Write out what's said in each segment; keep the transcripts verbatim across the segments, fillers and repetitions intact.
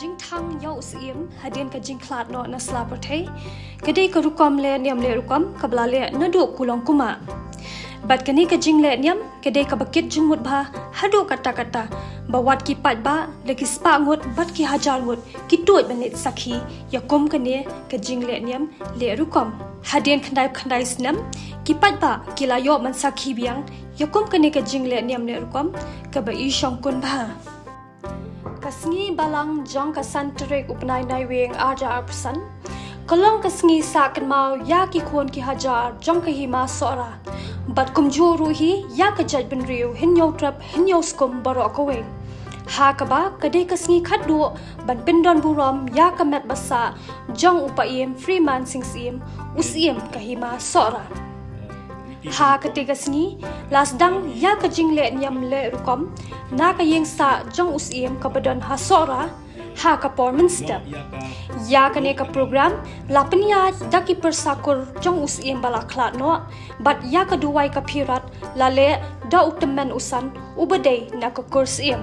Jingthang ïa u Syiem hadien ka jingkhlad noh na sla pyrthei ka dei ka rukom leh niam leh rukom kaba la leh naduh kulong kumah. Bad kane ka jingleh niam ka dei kaba kit jingmut bha haduh katta katta, ba wat ki paidbah da ki spah ngut bad ki hajar ngut ki tuid ban leit sakhi ïa kum kane ka jingleh niam leh rukom. Hadien khyndai khyndai snem ki paidbah ki la ïoh ban sakhi biang ïa kum kane ka jingleh niam leh rukom kaba i shongkun bha. Ka sngi Balang jong ka san tarik u bnai Naiwieng arja arphew san ka long ka sngi sah kynmaw ïa ki khun ki hajar jong ka Hima Sohra bad kumjuh ruh hi ïa ka jaitbynriew Hynñiewtrep Hynñiewskum baroh kawei. Ha kaba ka dei ka sngi khatduh ban pyndon burom ïa ka met ba sah jong u Paiem Freeman Sing Syiem, u Syiem ka Hima Sohra. Ha kata ka sngi la sdang ïa ka jingleh niam leh rukom na ka ïing sah jong u Syiem kaba don ha Sohra ha ka por mynstep. Ïa kane ka program la pynïaid da ki pyrsa kur jong u Syiem ba la khlad noh bad ïa ka duwai ka phirat la leh da u tymmen u san uba dei na ka kur Syiem.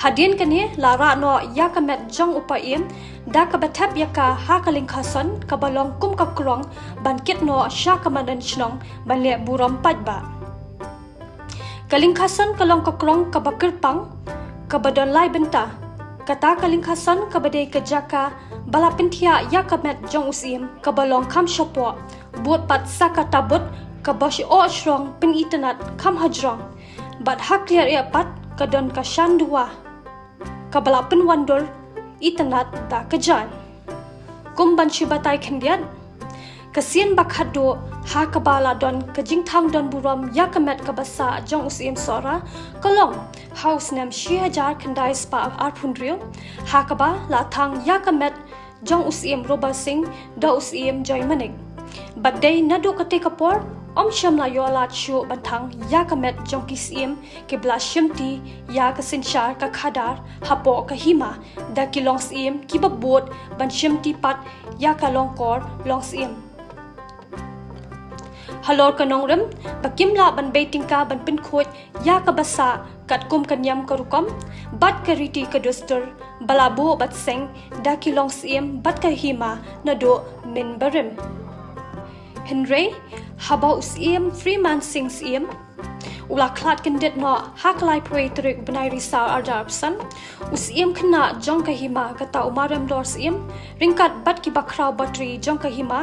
Hadien kane la rah noh ïa ka met jong u Paiem da kaba thep ïa ka ha ka lyngkha son kaba long kum ka krong ban kit noh sha ka madan shnong ban leh burom paidbah. Ka lyngkha son ka long ka krong kaba kyrpang kaba don lai bynta. Kata ka lyngkha son kaba dei ka jaka ba la pynthiah ïa ka met jong u Syiem kaba long kham shapoh, bud pat sa ka tabut kaba shi oh shrong pynitynnad kham hajrong. Bad ha kliar ïa pat ka don ka shan duwa kaba la pynwandur itynnad da ka jaiñ. Kum ban shu batai khyndiat, ka sien ba khatduh ha kaba la don ka jingthang don burom ïa ka met kaba sah jong u Syiem Sohra ka long ha u snem shi hajar khyndai spah arphew hynriew ha kaba la thang ïa ka met jong u Syiem Robert Singh da u Syiem Joy Manik. Bad dei naduh kata ka por ym shym la ïoh lad shuh ban thang ïa ka met jong ki Syiem kiba la shimti ïa ka synshar ka khadar hapoh ka hima da ki long Syiem kiba bud ban shimti pat ïa ka long kor long Syiem. Halor ka nongrim ba kim lah ban bei tyngka ban pynkhuid ïa kaba sah katkum ka niam ka rukom bad ka riti ka dustur ba la buh bad seng da ki long Syiem bad ka hima naduh mynbarim. Hynrei haba u Syiem Freeman Sing Syiem u la khlad kyndit noh ha ka laiphew tarik bnai Risaw arja arphew san, u Syiem khynnah jong ka hima kata u Marem Dor Syiem ryngkat bad ki bakhraw batri jong ka hima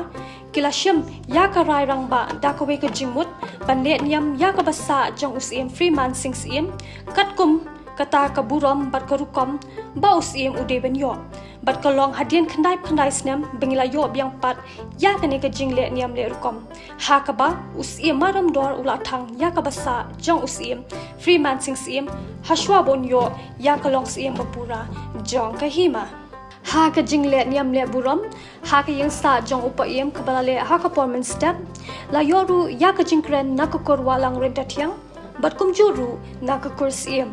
ki la shim ïa ka rai rangbah da kawei ka jingmut ban leh niam ïa kaba sah jong u Syiem Freeman Sing Syiem katkum kata ka burom bad ka rukom ba u Syiem u dei ban ïoh. Bad ka long hadien khyndai khyndai snem ba ngi la ïoh biang pat ïa kane ka jingleh niam leh rukom ha kaba u Syiem Marem Dor u la thang ïa kaba sah jong u Syiem Freeman Sing Syiem hashwa ba un ïoh ïa ka long Syiem ba pura jong ka hima. Ha ka jingleh niam leh burom ha ka ïing sah jong u Paiem kaba la leh ha ka por mynstep la ïoh ruh ïa ka jingkren na ka kur Wahlang Ryntathiang bad kumjuh ruh na ka kur Syiem.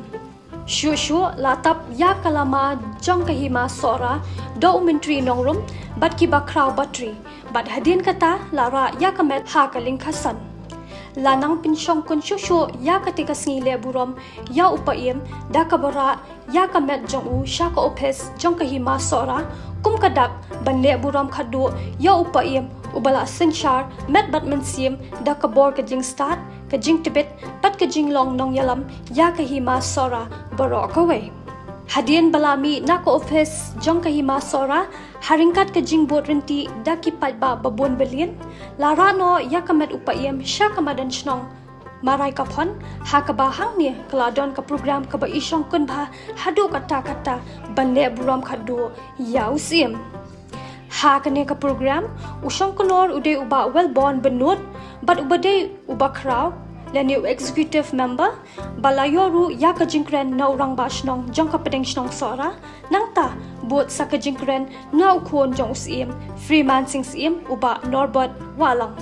Shuh shuh la tap ïa ka lama jong ka hima Sohra da u Myntri Nongrum bad ki bakhraw batri bad hadien kata la rah ïa ka met ha ka lyngkha san. La nang pynshongkun shuh shuh ïa kata ka sngi leh burom ïa u Paiem da kaba rah ïa ka met jong u sha ka ophis jong ka hima Sohra kum ka dak ban leh burom khatduh ïa u Paiem uba la synshar met bad mynsiem da ka bor ka jingstad, ka jingtbit bad ka jinglong nongïalam ïa ka hima Sohra baroh kawei. Hadien ba la mih na ka ophis jong ka hima Sohra ha ryngkat ka jingbud ryntih da ki paidbah ba bun ba lien, la rah noh ïa ka met u Paiem sha ka madan shnong Marai Kaphon ha kaba hangne ka la don ka program kaba i shongkun bha haduh katta katta ban leh burom khatduh ïa u Syiem. Ha kane ka program u shongkunnor u dei u Bah Wellborn Bynnud bad uba dei u bakhraw lane u executive member, ba la ïoh ruh ïa ka jingkren na u rangbah shnong jong ka pdeng shnong Sohra, nangta bud sa ka jingkren na u khun jong u Syiem Freeman Sing Syiem u Bah Norbert Wahlang.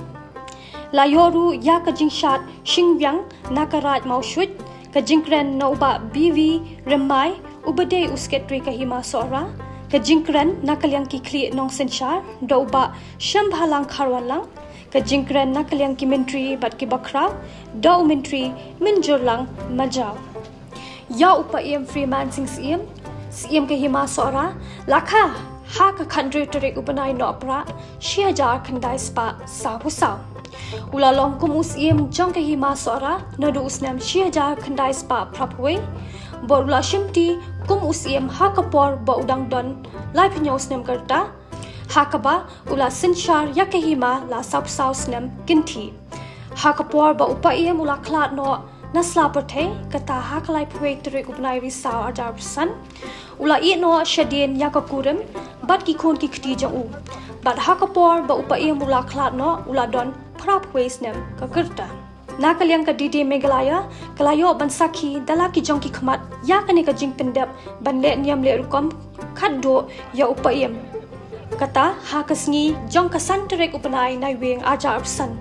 La ïoh ruh ïa ka jingshad shim biang na ka Raid Mawshuit, ka jingkren na u Bah B V Rymmai uba dei u sekretari ka hima Sohra, ka jingkren na ka liang ki khlieh nongsynshar da u Bah Shambhalang Kharwanlang, ka jingkren na ka liang ki myntri bad ki bakhraw da u Myntri Mynjurlang Majaw. Ïa u Paiem Freeman Sing Syiem Syiem ka Hima Sohra la kha ha ka khathynriew tarik u bnai Nohprah shi hajar khyndai spah sawphew saw. U la long kum u syiem jong ka Hima Sohra naduh u snem shi hajar khyndai spah phraphew wei bad u la shimti kum u syiem ha ka por ba u dang don laiphew hynñiew snem ka rta, ha kaba u la synshar ïa ka hima la sawphew saw snem kynthih. Ha ka por ba u Paiem u la khlad noh na sla pyrthei, kata ha ka laiphew wei tarik u bnai Risaw arhajar arphew san, u la ïeh noh shadien ïa ka kurim bad ki khun ki kti jong u. Bad ha ka por ba u Paiem u la khlad noh u la don phraphew wei snem ka rta. Na ka liang ka D D Meghalaya ka la ïoh ban sakhi da la ki jong ki khmat ïa kane ka jingpyndep ban leh niam leh rukom khatduh ïa u Paiem. Kata ha ka sngi jong ka san tarik u bnai Naiwieng arhajar arphew san.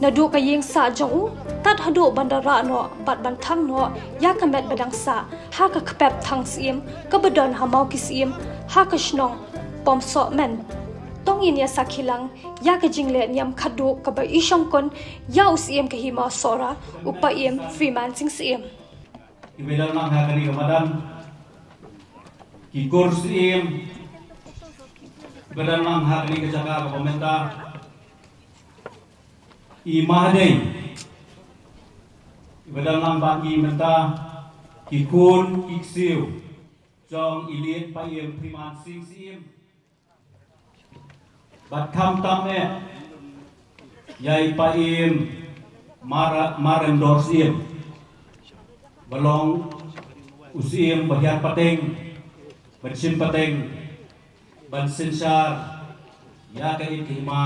Naduh ka ïing sah jong u tad haduh ban da rah noh bad ban thang noh ïa ka met ba dang sah ha ka kpep thang syiem kaba don ha Mawkisyiem ha ka shnong Pamsohmynn. To ngin ïa sakhi lang ïa ka jingleh niam khatduh kaba i shongkun ïa u syiem ka Hima Sohra, u Paiem Freeman Sing Syiem. Ki ba dang nang ha kane ka madan, ki kur syiem ki ba dang nang ha kane ka jaka kaba mynta i Mahadei, ki ba dang nang bad ngi mynta, ki khun ki ksiew jong i Liet Paiem Freeman Sing Syiem. Bad khamtam eh ïa i Paiem Mar-, Maremdor Syiem, ba long u syiem ba hiar pateng, ba shim pateng ban synshar ïa ka it ka hima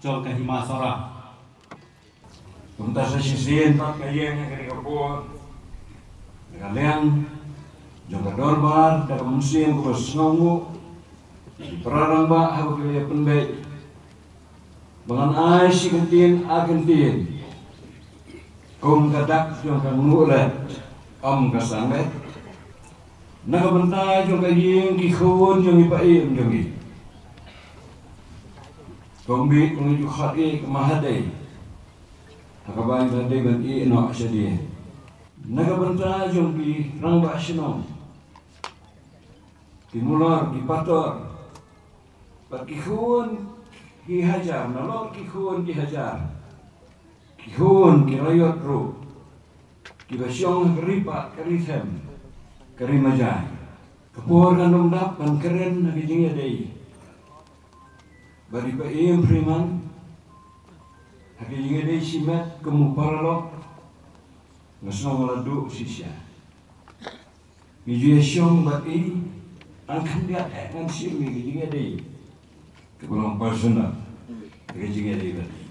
jong ka Hima Sohra. Kumta sa shisien pat ka ïeng ha kane ka por, na ka liang jong ka dorbar da ka mynsiem kaba sngewnguh, ki para rangbah haba ki la ïa pynbeit ba ngan ai shi kyntien ar kyntien kum ka dak jong ka nguh leh, ym ka sangeh, na ka bynta jong ka ïing ki khun jong i Paiem jong ngi. Kumba ngi ju khot ïa ka Mahadei, ha kaba ngi la dei ban ïeh noh shadien, na ka bynta jong ki rangbah shnong, ki mulor ki pastor, bad ki khun ki hajar, nalor ki khun ki hajar, ki khun ki raiot ruh, ki ba shong ha ka ri pat ka ri them, ka ri majai. Ka por kan ym dap ban kren ha ka jingïadei bad i Paiem Freeman ha ka jingïadei shimet kum u paralok. Nga sngew nga la duh shisha. Ngi ju ïa shong bad i, ang khyndiat eh ngan shim ïa ka jingïadei kaba long personal, ka jingïadei bad i.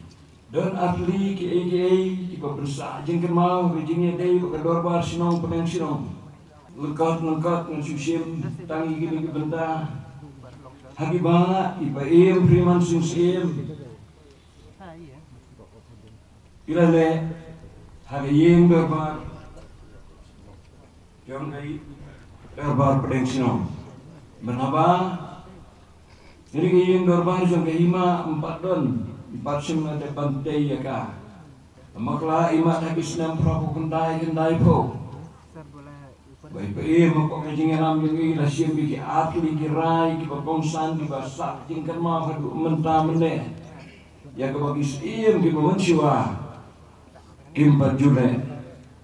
Don ar tylli kiei kiei kiba pynsah jingkynmaw ha ka jingïadei bad ka dorbar shnong pdeng shnong. Lyngkot lyngkot ngan shu shim tang ïa kine ki bynta ha kiba i Paiem Freeman Sing Syiem i la leh ha ka ïing dorbar jong ka i dorbar pdeng shnong. Mynhaba kane ka ïing dorbar jong ka hima ym pat don, ym pat shym la dep ban tei ïa ka. Ka bakla i mat ha ki snem phra phew khyndai khyndai phew, ba i Paiem hapoh ka jingïalam jong i la shim ïa ki ar tylli ki rai kiba kongsan kiba sah jingkynmaw haduh mynta mynne. Ïa kaba ki syiem kiba mynshuwa kim pat ju leh.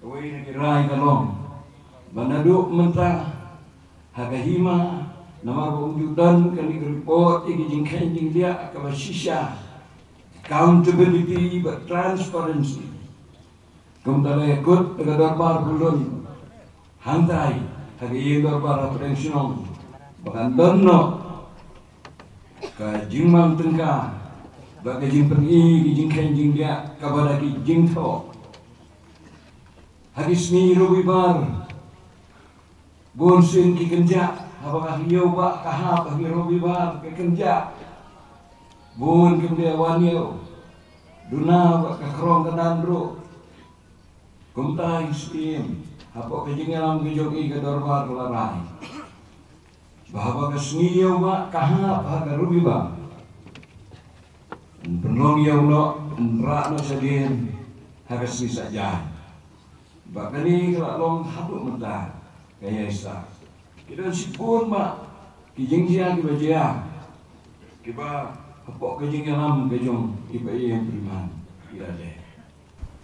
Kawei na ki rai ka long ba naduh mynta ha ka hima, namar ba ym ju don kane ka report ïa ki jingkheiñ jingdiah kaba shisha, accountability bad transparency. Kumta la ïakut da ka dorbar pyllun hangtai ha ka ïing dorbar ha pdeng shnong ba kan don noh ka jingmang tyngka bad ka jingpyni ka jingkheiñ jingdiah kaba da ki jingthoh. Ha ki sngi Robibar bun sien ki kynjah, haba ka ïew ba ka hap ha ki Robibar ka kynjah. Bun kim dei wan ïew, duna ba ka khrong ka dan ruh. Kumta i Syiem hapoh ka jingïalam ka jong i ka dorbar ka la rai ba haba ka sngi ïew ba ka hap ha ka Robibar, yn pynlong ïew noh, yn rah noh shadien ha ka sngi Saitjaiñ. Ba kane ka la long haduh mynta ka ïaisah. Ki don shibun ma ki jingjia kiba jia, kiba hapoh ka jingïalam ka jong i Bah Ïing Priman i la leh.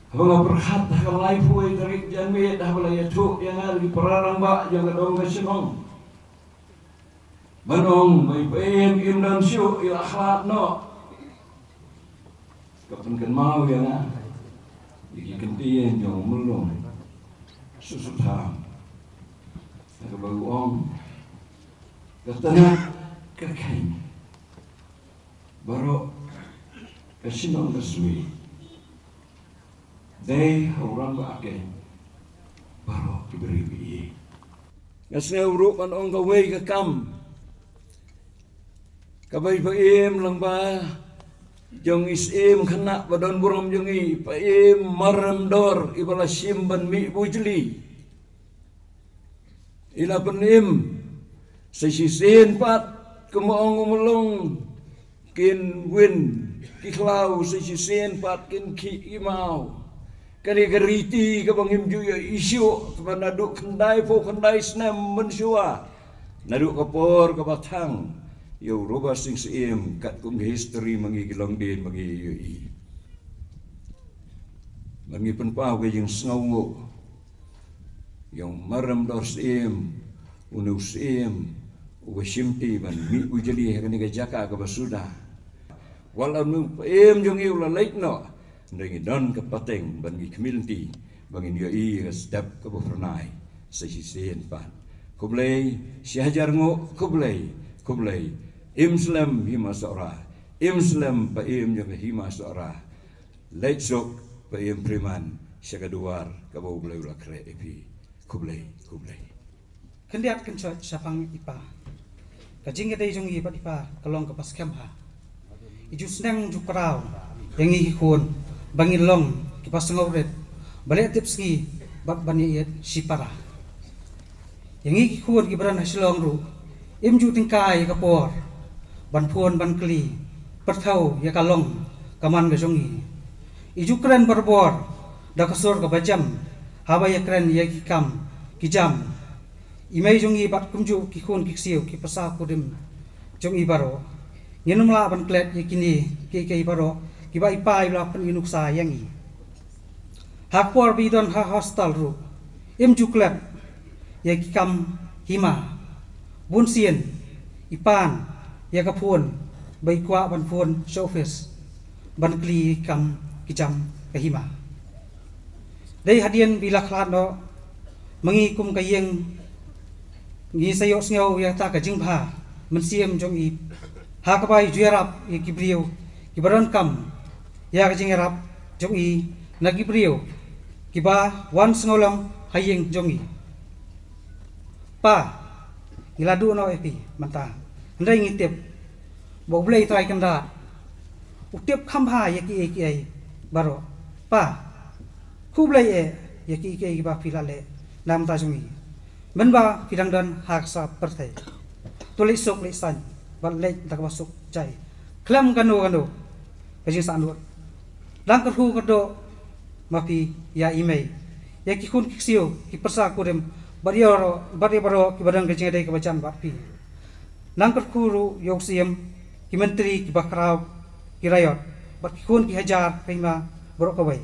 Haba nga pyrkhat ha ka laiphew tarik Janmiet, haba la ïathuh ïa nga da ki para rangbah jong ka dong ka shnong, ban ong ba i Bah Ïing im don shuh, i la khlad noh. Ka pynkynmaw ïa nga ïa ki kyntien jong u Myllung Susutham, ha kaba u ong: Ka tnat ka kheiñ baroh, ka shnong ka swe, dei ha u rangbah ka kheiñ baroh ki briew ki ïeit. Nga sngew ruh ban ong kawei ka kam kaba i Bah Ïing lyngba jong i Syiem khynnah ba don burom jong i, Bah Ïing Maremdor, iba la shim ban mih bujli, i la pynim sa shisien pat, kumba ong u Myllung, kin win ki khlaw, sa shisien pat kin khih ki maw. Kane ka riti kaba ngim ju ïohi shuh, kaba naduh khyndaiphew khyndai snem mynshuwa, naduh ka por kaba thang ïa u Robert Sing Syiem, katkum ka history ma ngi ki longdien ba ngi ïohi. Ba ngi pynpaw ka jingsngewnguh ïa u Maremdor Syiem, une u Syiem uba shimti ban mih bujli ha kane ka jaka kaba suda. Wat la u Bah Ïing jong i u la leit noh, hynrei ngi don ka pateng ban ngi khmih lynti ba ngin ïohi ïa ka step kaba phyrnai sa shisien pat. Khublei shihajar nguh, khublei, khublei. Im slem Hima Sohra, im slem Bah Ïing jong ka Hima Sohra. Leit suk Bah Ïing Priman sha ka duwar kaba U Blei u la khreh ïa phi. Khublei, khublei. Khyndiat khyndiat shaphang i Pa. Ka jingïadei jong i bad i Pa ka long kaba skhem bha. I ju sneng ju kraw ïa ngi ki khun ba ngin long kiba sngewrit, ba leh tipsngi bad ban ïaieit shipara. Ïa ngi ki khun kiba don ha Shillong ruh, im ju tyngkai ïa ka por ban phone ban kylli pyrthew ïa ka long ka man ka jong i. I ju kren barabor da ka sur kaba jem haba ïakren ïa ki kam ki jam. I mei jong i bad kumjuh ki khun ki ksiew ki pyrsa kurim jong i baroh, ngin ym lah ban klet ïa kine kiei kiei baroh kiba i Pa i la pynïanuksa ïa ngi. Ha ka por ba i don ha hostel ruh, im ju klet ïa ki kam hima. Bun sien i pan ïa ka phone ba i kwah ban phone sha office ban kylli ïa ki kam ki jam ka hima. Dei hadien ba i la khlad noh, ma ngi kum ka ïing ngi sa ïohsngew ïa kata ka jingbha mynsiem jong i, ha kaba i ju ïarap ïa ki briew kiba donkam ïa ka jingïarap jong i na ki briew kiba wan sngewlem ha ïing jong i. Pa, ngi la duh noh ïa phi mynta, hynrei ngi tip ba U Blei Trai Kynrad u tip kham bha ïa kiei kiei baroh. Pa, khublei eh ïa kiei kiei kiba phi la leh na ka bynta jong ngi. Mynba phi dang don ha ka sap pyrthei, to leit suk leit saiñ bad leit da kaba suk jai khlem kano kano ka jingsangnud. Dang kyrkhu kyrdoh ma phi ïa i mei, ïa ki khun ki ksiew ki pyrsa kurim bad ïa baroh, bad ïa baroh kiba don ka jingïadei kaba jan bad phi. Nang kyrkhu ruh ïa u Syiem, ki myntri kiba khraw, ki raiot bad ki khun ki hajar ka hima baroh kawei,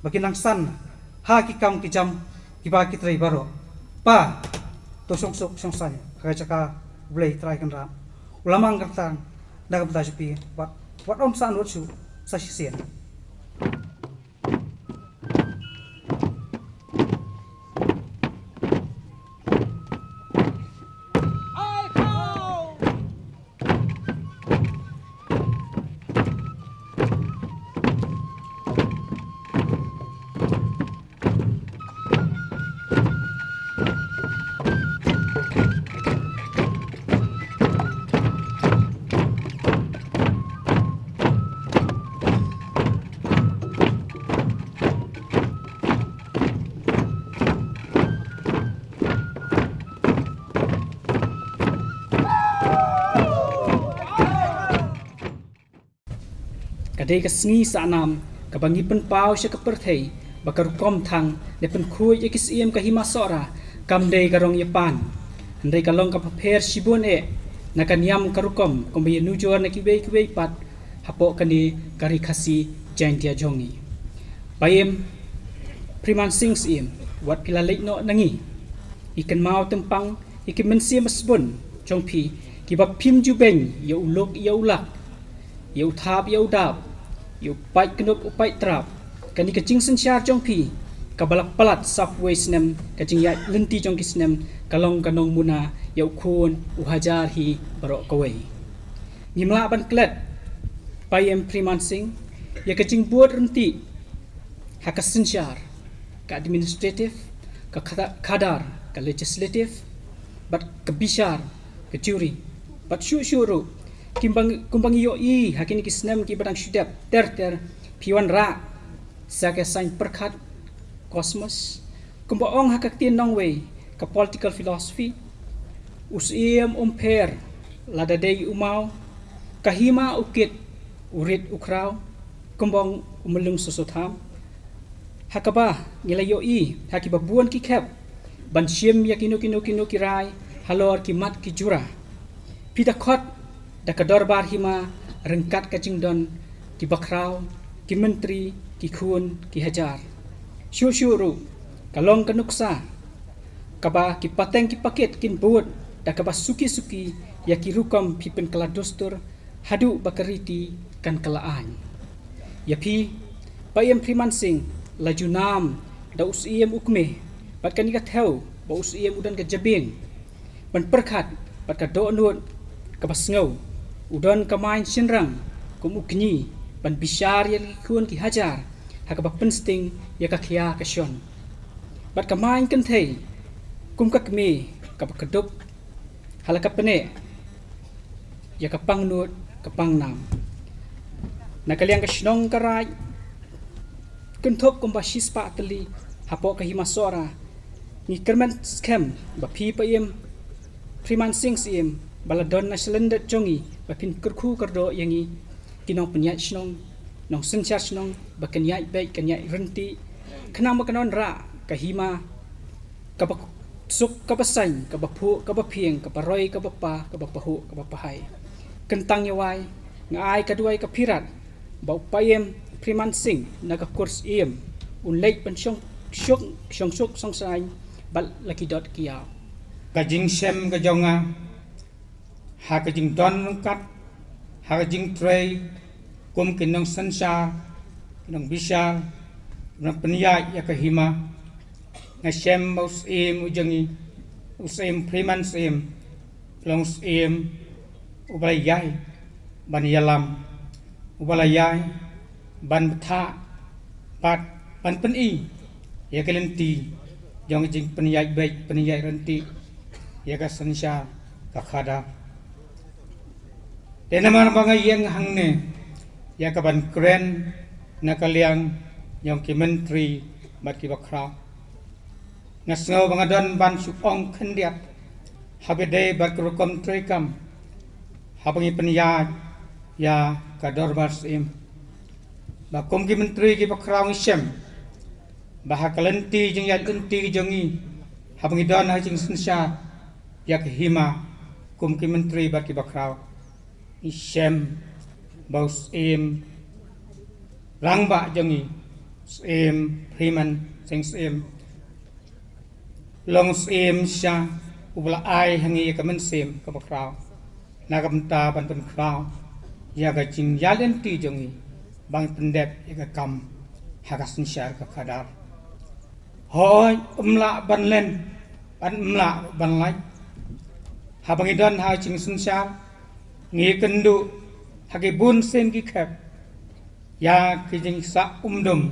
ba kin nang san ha ki kam ki jam kiba ki trei baroh. Pa, to shong suk shong saiñ ha ka jaka U Blei Trai Kynrad u la mang kyrteng na ka bynta jong phi, wat, wat ym sangnud shuh sa shisien. Ka dei ka sngi Sahnam kaba ngi pynpaw sha ka pyrthei ba ka rukom thang ne pynkhuid ïa ki syiem ka Hima Sohra kam dei ka rong ïapan. Hynrei ka long ka pher shibun eh na ka niam ka rukom kumba ïa nujor na kiwei kiwei pat hapoh kane ka Ri Khasi Jaintia jong ngi. Paiem Phriman Sing Syiem, wat phi la leit noh na ngi. Ngi kynmaw tympang ïa ki mynsiem sbun jong phi kiba phim ju beiñ ïa u lok ïa u lak, ïa u thap ïa u dap, ïa u pait knup u pait trap. Kane ka jingsynshar jong phi kaba la palat sawphew snem, ka jingïaid lynti jong ki snem, ka long ka nongmuna ïa u khun u hajar hi baroh kawei. Ngim lah ban klet, Paiem Phriman Sing, ïa ka jingbud ryntih ha ka synshar, ka administrative, ka khada-, khadar, ka legislative, bad ka bishar, ka jury, bad shuh shuh ruh, kumba ngi, kumba ngi ïohi ha kine ki snem kiba dang shu dep ter ter, phi wanrah sa ka saiñ pyrkhat, cosmos, kumba ong ha ka ktien nongwei, ka political philosophy. U syiem um pher lada dei u maw, ka hima u kit, u rit u khraw, kumba ong u Myllung Soso Tham. Ha kaba ngi la ïohi ha kiba bun ki khep ban shim ïa kino kino kino ki rai halor ki mat ki jura. Phi da khot da ka dorbar hima ryngkat ka jingdon ki bakhraw, ki myntri, ki khun, ki hajar. Shuh shuh ruh ka long ka nuksa kaba ki pateng ki paket kin bud da kaba suki suki ïa ki rukom phi pynkylla dustur haduh ba ka riti kan kylla aiñ. Ïa phi, Paiem Phriman Sing, la ju nam da u syiem u kmie, bad kane ka thew ba u syiem u don ka jabieng ban pyrkhat, bad ka dohnud kaba sngew, u don ka main shynrang kum u kñi ban bishar ïa ki khun ki hajar ha kaba pynsting ïa ka khia ka shon, bad ka main kynthei kum ka kmie kaba kdup ha la ka pyneh ïa ka pangnud ka pangnam. Na ka liang ka shnong ka raid, kynthup kumba shispah tylli hapoh ka hima Sohra, ngi kyrmen skhem ba phi Paiem Phriman Sing Syiem ba la don na shalyndet jong ngi ba phin kyrkhu kyrdoh ïa ngi ki nongpynïaid shnong, nongsynshar shnong, ba kan ïaid beit kan ïaid ryntih, khnang ba kan wanrah ka hima kaba suk kaba saiñ, kaba phuh kaba phieng, kaba roi kaba pa, kaba pahuh kaba pahai. Kyntang ïa wai, nga ai ka duwai ka phirat ba u Paiem Phriman Sing na ka kur syiem un leit ban shong shuk, shong shuk shong saiñ bad la ki dot ki ïaw. Ka jingshem ka jong nga ha ka jingdon ryngkat, ha ka jingtrei kum ki nongsynshar, ki nongbishar, ki nongpynïaid ïa ka hima. Nga shem ba u syiem u jong ngi, u syiem Phriman Syiem, long u syiem uba la ïai ban ïalam, uba la ïai ban bthah bad ban pyni ïa ka lynti jong ka jingpynïaid beit pynïaid ryntih ïa ka synshar ka khadar. Te namar ba nga ïeng hangne ïa ka ban kren na ka liang jong ki myntri bad ki bakhraw, nga sngew ba nga don ban shu ong khyndiat haba dei bad ka rukom treikam haba ngi pynïaid ïa ka dorbar syiem. Ba kum ki myntri ki bakhraw ngi shem ba ha ka lynti jingïaid lynti jong ngi, haba ngi don ha jingsynshar ïa ka hima kum ki myntri bad ki bakhraw, ngi shem ba u syiem rangbah jong ngi, syiem Phriman Sing Syiem, long syiem sha uba la ai ha ngi ïa ka mynsiem kaba khraw na ka bynta ban pynkhraw ïa ka jingïaid lynti jong ngi ban pyndep ïa ka kam ha ka synshar ka khadar. Hooid, ym lah ban len bad ym lah ban lait. Haba ngi don ha jingsynshar, ngi kynduh ha ki bun sien ki khep ïa ki jingsah umdum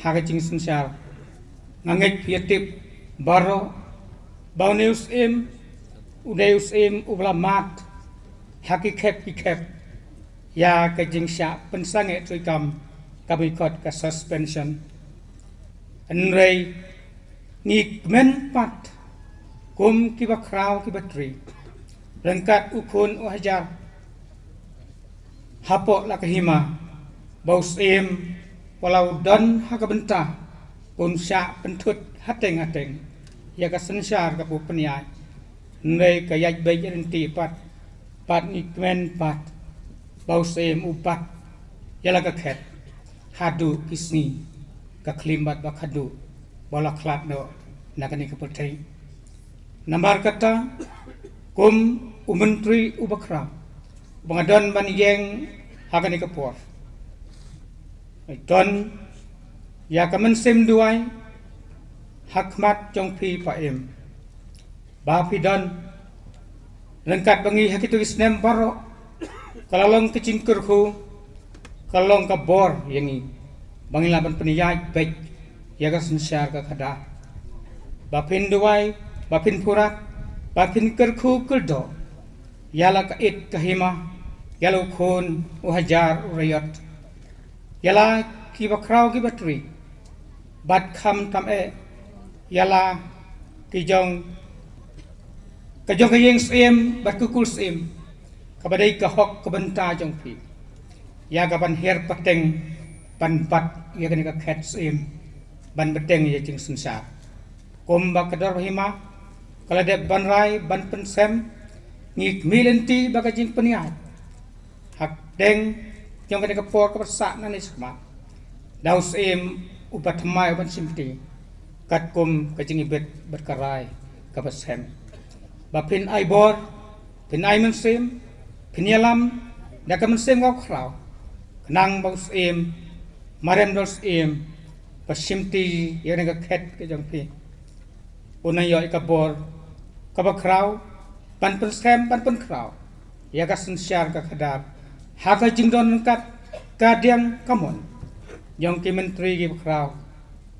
ha ka jingsynshar. Nga ngeit phi ïatip baroh ba une u syiem u dei u syiem uba la mad ha ki khep ki khep ïa ka jingshah pynsangeh treikam, kaba ngi khot ka suspension. Hynrei ngi kmen pat kum ki bakhraw ki batri ryngkat u khun u hajar hapoh la ka hima ba u syiem wat la u don ha ka bynta un shah pynthut hateng hateng ïa ka synshar kaba u pynïaid. Hynrei ka ïaid beit ryntih pat, pat ngi kmen pat ba u Syiem u bat ïa la ka khet haduh ki sngi ka khlieh bat ba khadduh ba la khlad noh na kane ka pyrthei. Namar kata, kum u Myntri uba khraw ba nga don ban ïeng ha kane ka por, don ïa ka mynsiem duwai ha khmat jong phi Pa Im, ba phi don ryngkat ba ngi ha kito ki snem baroh, ka la long ka jingkyrkhu, ka la long ka bor ïa ngi ba ngi lah ban pynïaid beit ïa ka synshar ka khadar, ba phin duwai, ba phin pura, ba phin kyrkhu kyrdoh ïa la ka it ka hima, ïa la u khun u hajar u raiot, ïa la kiba khraw kiba tyrwa, bad khamtam eh ïa la ki jong ka jong ka ïing Syiem bad ka kur Syiem, kaba dei ka hok ka bynta jong phi ïa ka ban hiar pateng, ban bat ïa kane ka khet Syiem, ban bteng ïa jingsynshar. Kumba ka dor ba hima ka la dep ban rai ban pynsem, ngi khmih lynti ba ka jingpynïaid ha kdeng jong kane ka por kaba sah nangne shakhmat, da u Syiem uba thymmai uban shimti, katkum ka jingibit bad ka rai kaba sem, ba phin ai bor, phin ai mynsiem, phin ïalam da ka mynsiem kaba khraw, khnang ba u Syiem, marem da u Syiem, ba shimti ïa kane ka khet ka jong phi, un nang ïoh ïa ka bor kaba khraw ban pynsem ban pynkhraw ïa ka synshar ka khadar ha ka jingdon ryngkat ka diang ka mon jong ki myntri kiba khraw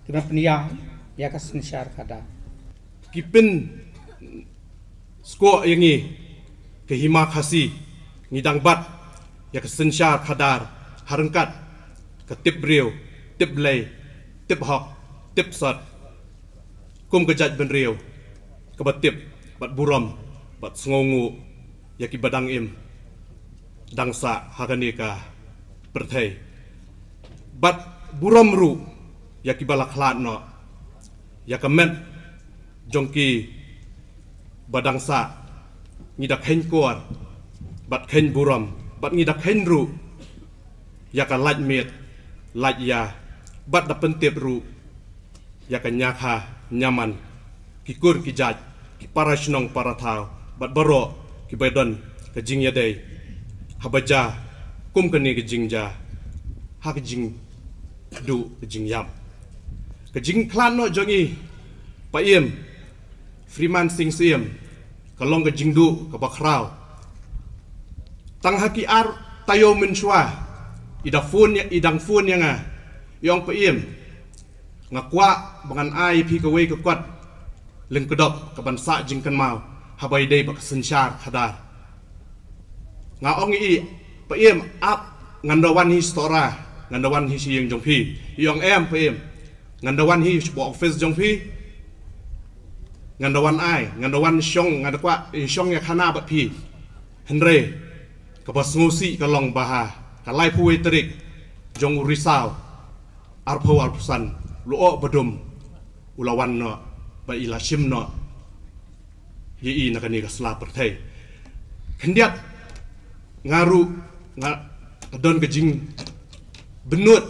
kiba pynïaid ïa ka synshar khadar. Ki pynskhem ïa ngi, ka hima Khasi, ngi dang bat ïa ka synshar khadar ha ryngkat ka tip briew, tip Blei, tip hok, tip sot, kum ka jaitbynriew kaba tip bad burom bad sngewnguh ïa kiba dang im dang sah ha kane ka pyrthei, bad burom ruh ïa kiba la khlad noh, ïa ka met jong kiba dang sah. Ngi da kheiñ kor bad kheiñ burom, bad ngi da kheiñ ruh ïa ka lait miet lait ïa, bad da pyntip ruh ïa ka ñiakha ñiaman, ki kur ki jait, ki para shnong para thaw, bad baroh kiba don ka jingïadei haba jia kum kane ka jingjia ha ka jingduh ka jingïap. Ka jingkhlad noh jong i Pa Im Freeman Sing Syiem ka long ka jingduh kaba khraw. Tang ha ki ar taïew mynshuwa, i da phone ïa, i dang phone ïa nga, i ong, Pa Im, nga kwah ba ngan ai phi kawei ka kot lyngkdop kaban sah jingkynmaw haba ïadei bad ka synshar khadar. Nga ong ïa i, Pa Im, ap, ngan da wan hi Sohra, ngan da wan hi sha ïing jong phi. I ong, em Pa Im, ngan da wan hi sha office jong phi, ngan da wan ai, ngan da wan shong, ngan da kwah shong ïakhana bad phi. Hynrei kaba sngewsih ka long ba ha ka laiphew wei tarik jong u Risaw arphew arphew san, Lyoh Badum u la wan noh bad i la shim noh ïa i na kane ka sla pyrthei. Khyndiat nga ruh nga don ka jingbynud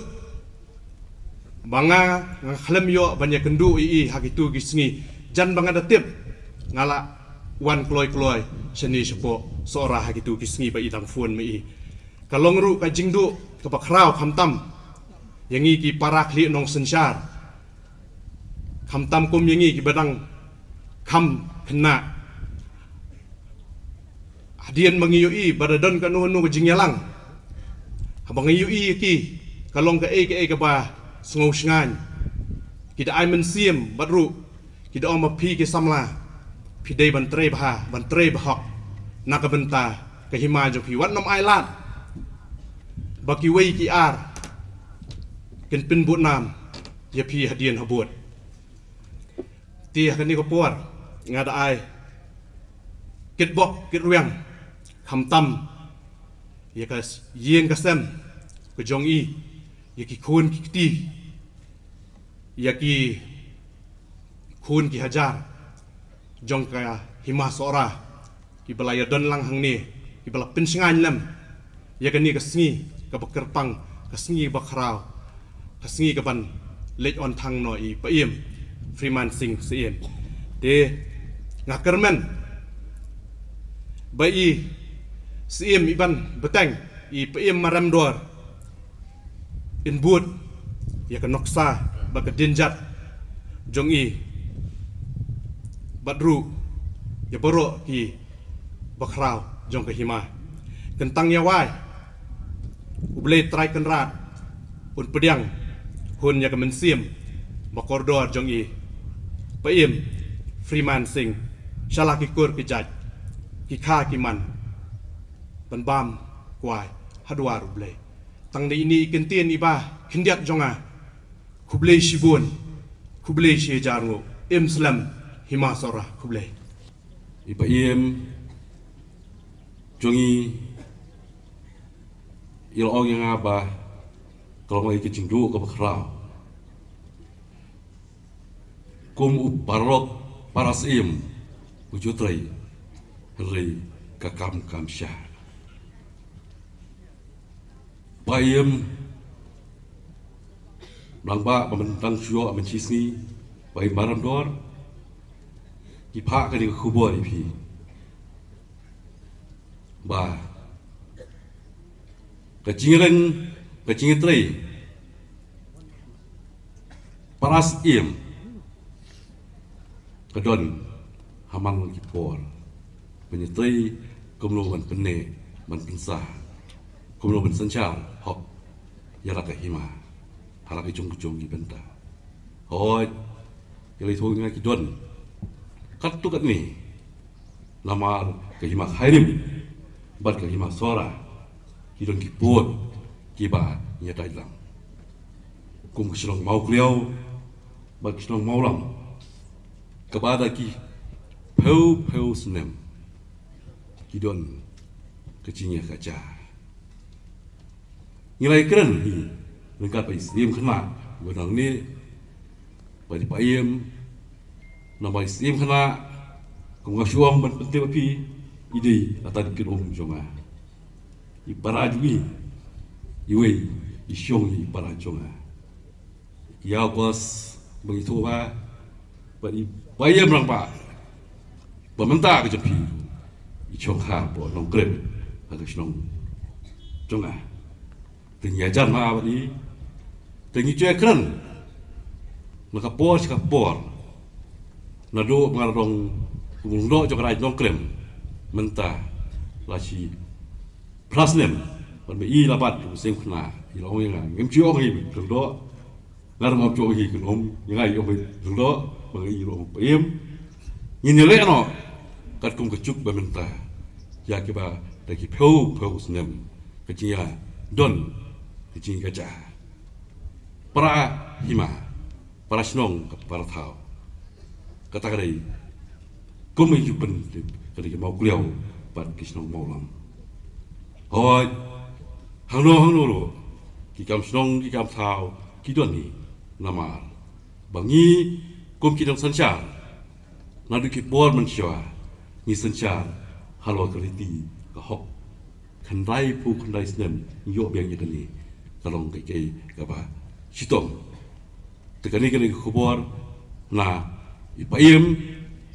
ba nga, nga khlem ïoh ban ïakynduh ïa i ha kitu ki sngi. Jan ba nga da tip, nga la wan kloi kloi shane shapoh Sohra ha kitu ki sngi ba i dang phone ma i. Ka long ruh ka jingduh kaba khraw khamtam ïa ngi ki para khlieh nongsynshar, khamtam kum ïa ngi kiba dang kham khynnah. Hadien ba ngi ïohi ba da don kano kano ka jingïalang, haba ngi ïohi ïa ki, ka long kaei kaei kaba sngewshngaiñ. Ki da ai mynsiem bad ruh ki da ong ma phi ki samla, phi dei ban trei bha, ban trei bahok na ka bynta ka hima jong phi. Wat nym ailad ba kiwei ki ar kin pynbud nam ïa phi hadien habud. Te ha kane ka por nga da ai kitbok kitrwiang khamtam ïa ka ïing ka sem ka jong i, ïa ki khun ki kti, ïa ki khun ki hajar jong ka Hima Sohra, kiba la ïadon lang hangne, kiba la pynshngaiñ lem ïa kane ka sngi kaba kyrpang, ka sngi ba khraw, ka sngi kaban leit on thang noh i Paiem Freeman Singh Syiem. Te nga kyrmen ba i Syiem i ban bteng i Paiem Maremdor in bud ïa ka nuksa bad ka dienjat jong i bad ruh ïa baroh ki bakhraw jong ka hima. Kyntang ïa wai, U Blei Trai Kynrad un pdiang hun ïa ka mynsiem ba kordor jong i Paiem Freeman Singh sha la ki kur ki jait, ki kha ki man, ban bam kwai ha dwar U Blei. Tang da ine i kyntien iba khyndiat jong nga. Khublei shibun, khublei shihajar nguh. Im slem, Hima Sohra, khublei. I Paiem jong i, i la ong ïa nga ba ka long ïa ka jingduh kaba khraw. Kum u paralok para Syiem u ju trei, hynrei ka kam kam sha. Paiem, nang ba ba mynta shuwa mynta shi sngi, Paiem Maremdor, i phah kane ka khubor ïa phi ba ka jingreng, ka jingtrei para Syiem ka don ha man ki por. Pyntrei kumno ban pynneh, ban pynsah, kumno ban synshar hok ïa la ka hima ha la ka jong ka jong ki bynta. Hooid, ïa la ithuh nga ki don katto katne, namar ka hima Khyrim bad ka hima Sohra ki don ki pud kiba ngi ïa dait lang. Kum ka shnong Mawkliaw bad ka shnong Mawlam, kaba da ki phew phew snem ki don ka jingïakajia. Ngi la ïakren hi ryngkat bad i Syiem Khynnah ba nangne, bad i Paiem, namar i Syiem Khynnah, kum nga shu ong ban pyntip ïa phi, i dei ata i kynum jong nga. I para jong i, iwei i shong i para jong nga. Ïa u bos ba ngi ithuh ba, ba i Paiem Rangbah ba mynta ka jong phi i shong ha Nongkrem, ha ka shnong jong nga. Te ngi ïajan ma bad i, te ngi ju ïakren na ka por sha ka por. Naduh ba nga la long kum u lyngdoh jong ka Raid Nongkrem mynta la shi phra snem, bad ma i la bat u Syiem Khynnah, i la ong ïa nga, ngim ju ong hi lyngdoh. Nga ruh ngam ju ong hi kynum, ïa nga i ong hi lyngdoh, ba nga i ruh ong Paiem. Ngin ïaleh noh katkum ka juk ba mynta, ïa kiba da ki phew phew snem ka jingïadon, ka jingïakajia. Para hima, para shnong, ka para thaw. Kata ka dei kum i ju pyntip, ka dei ka Mawkliaw bad ka shnong Mawlam. Hooid, hangno hangno ruh ki kam shnong, ki kam thaw ki don hi, namar ba ngi kum ki nongsynshar, naduh ki por mynshuwa ngi synshar halor ka riti ka hok. Khyndai phew khyndai snem ngi ïoh biang ïa kane, ka long kaei kaei kaba shitom. Te kane ka dei ka khubor na i Paiem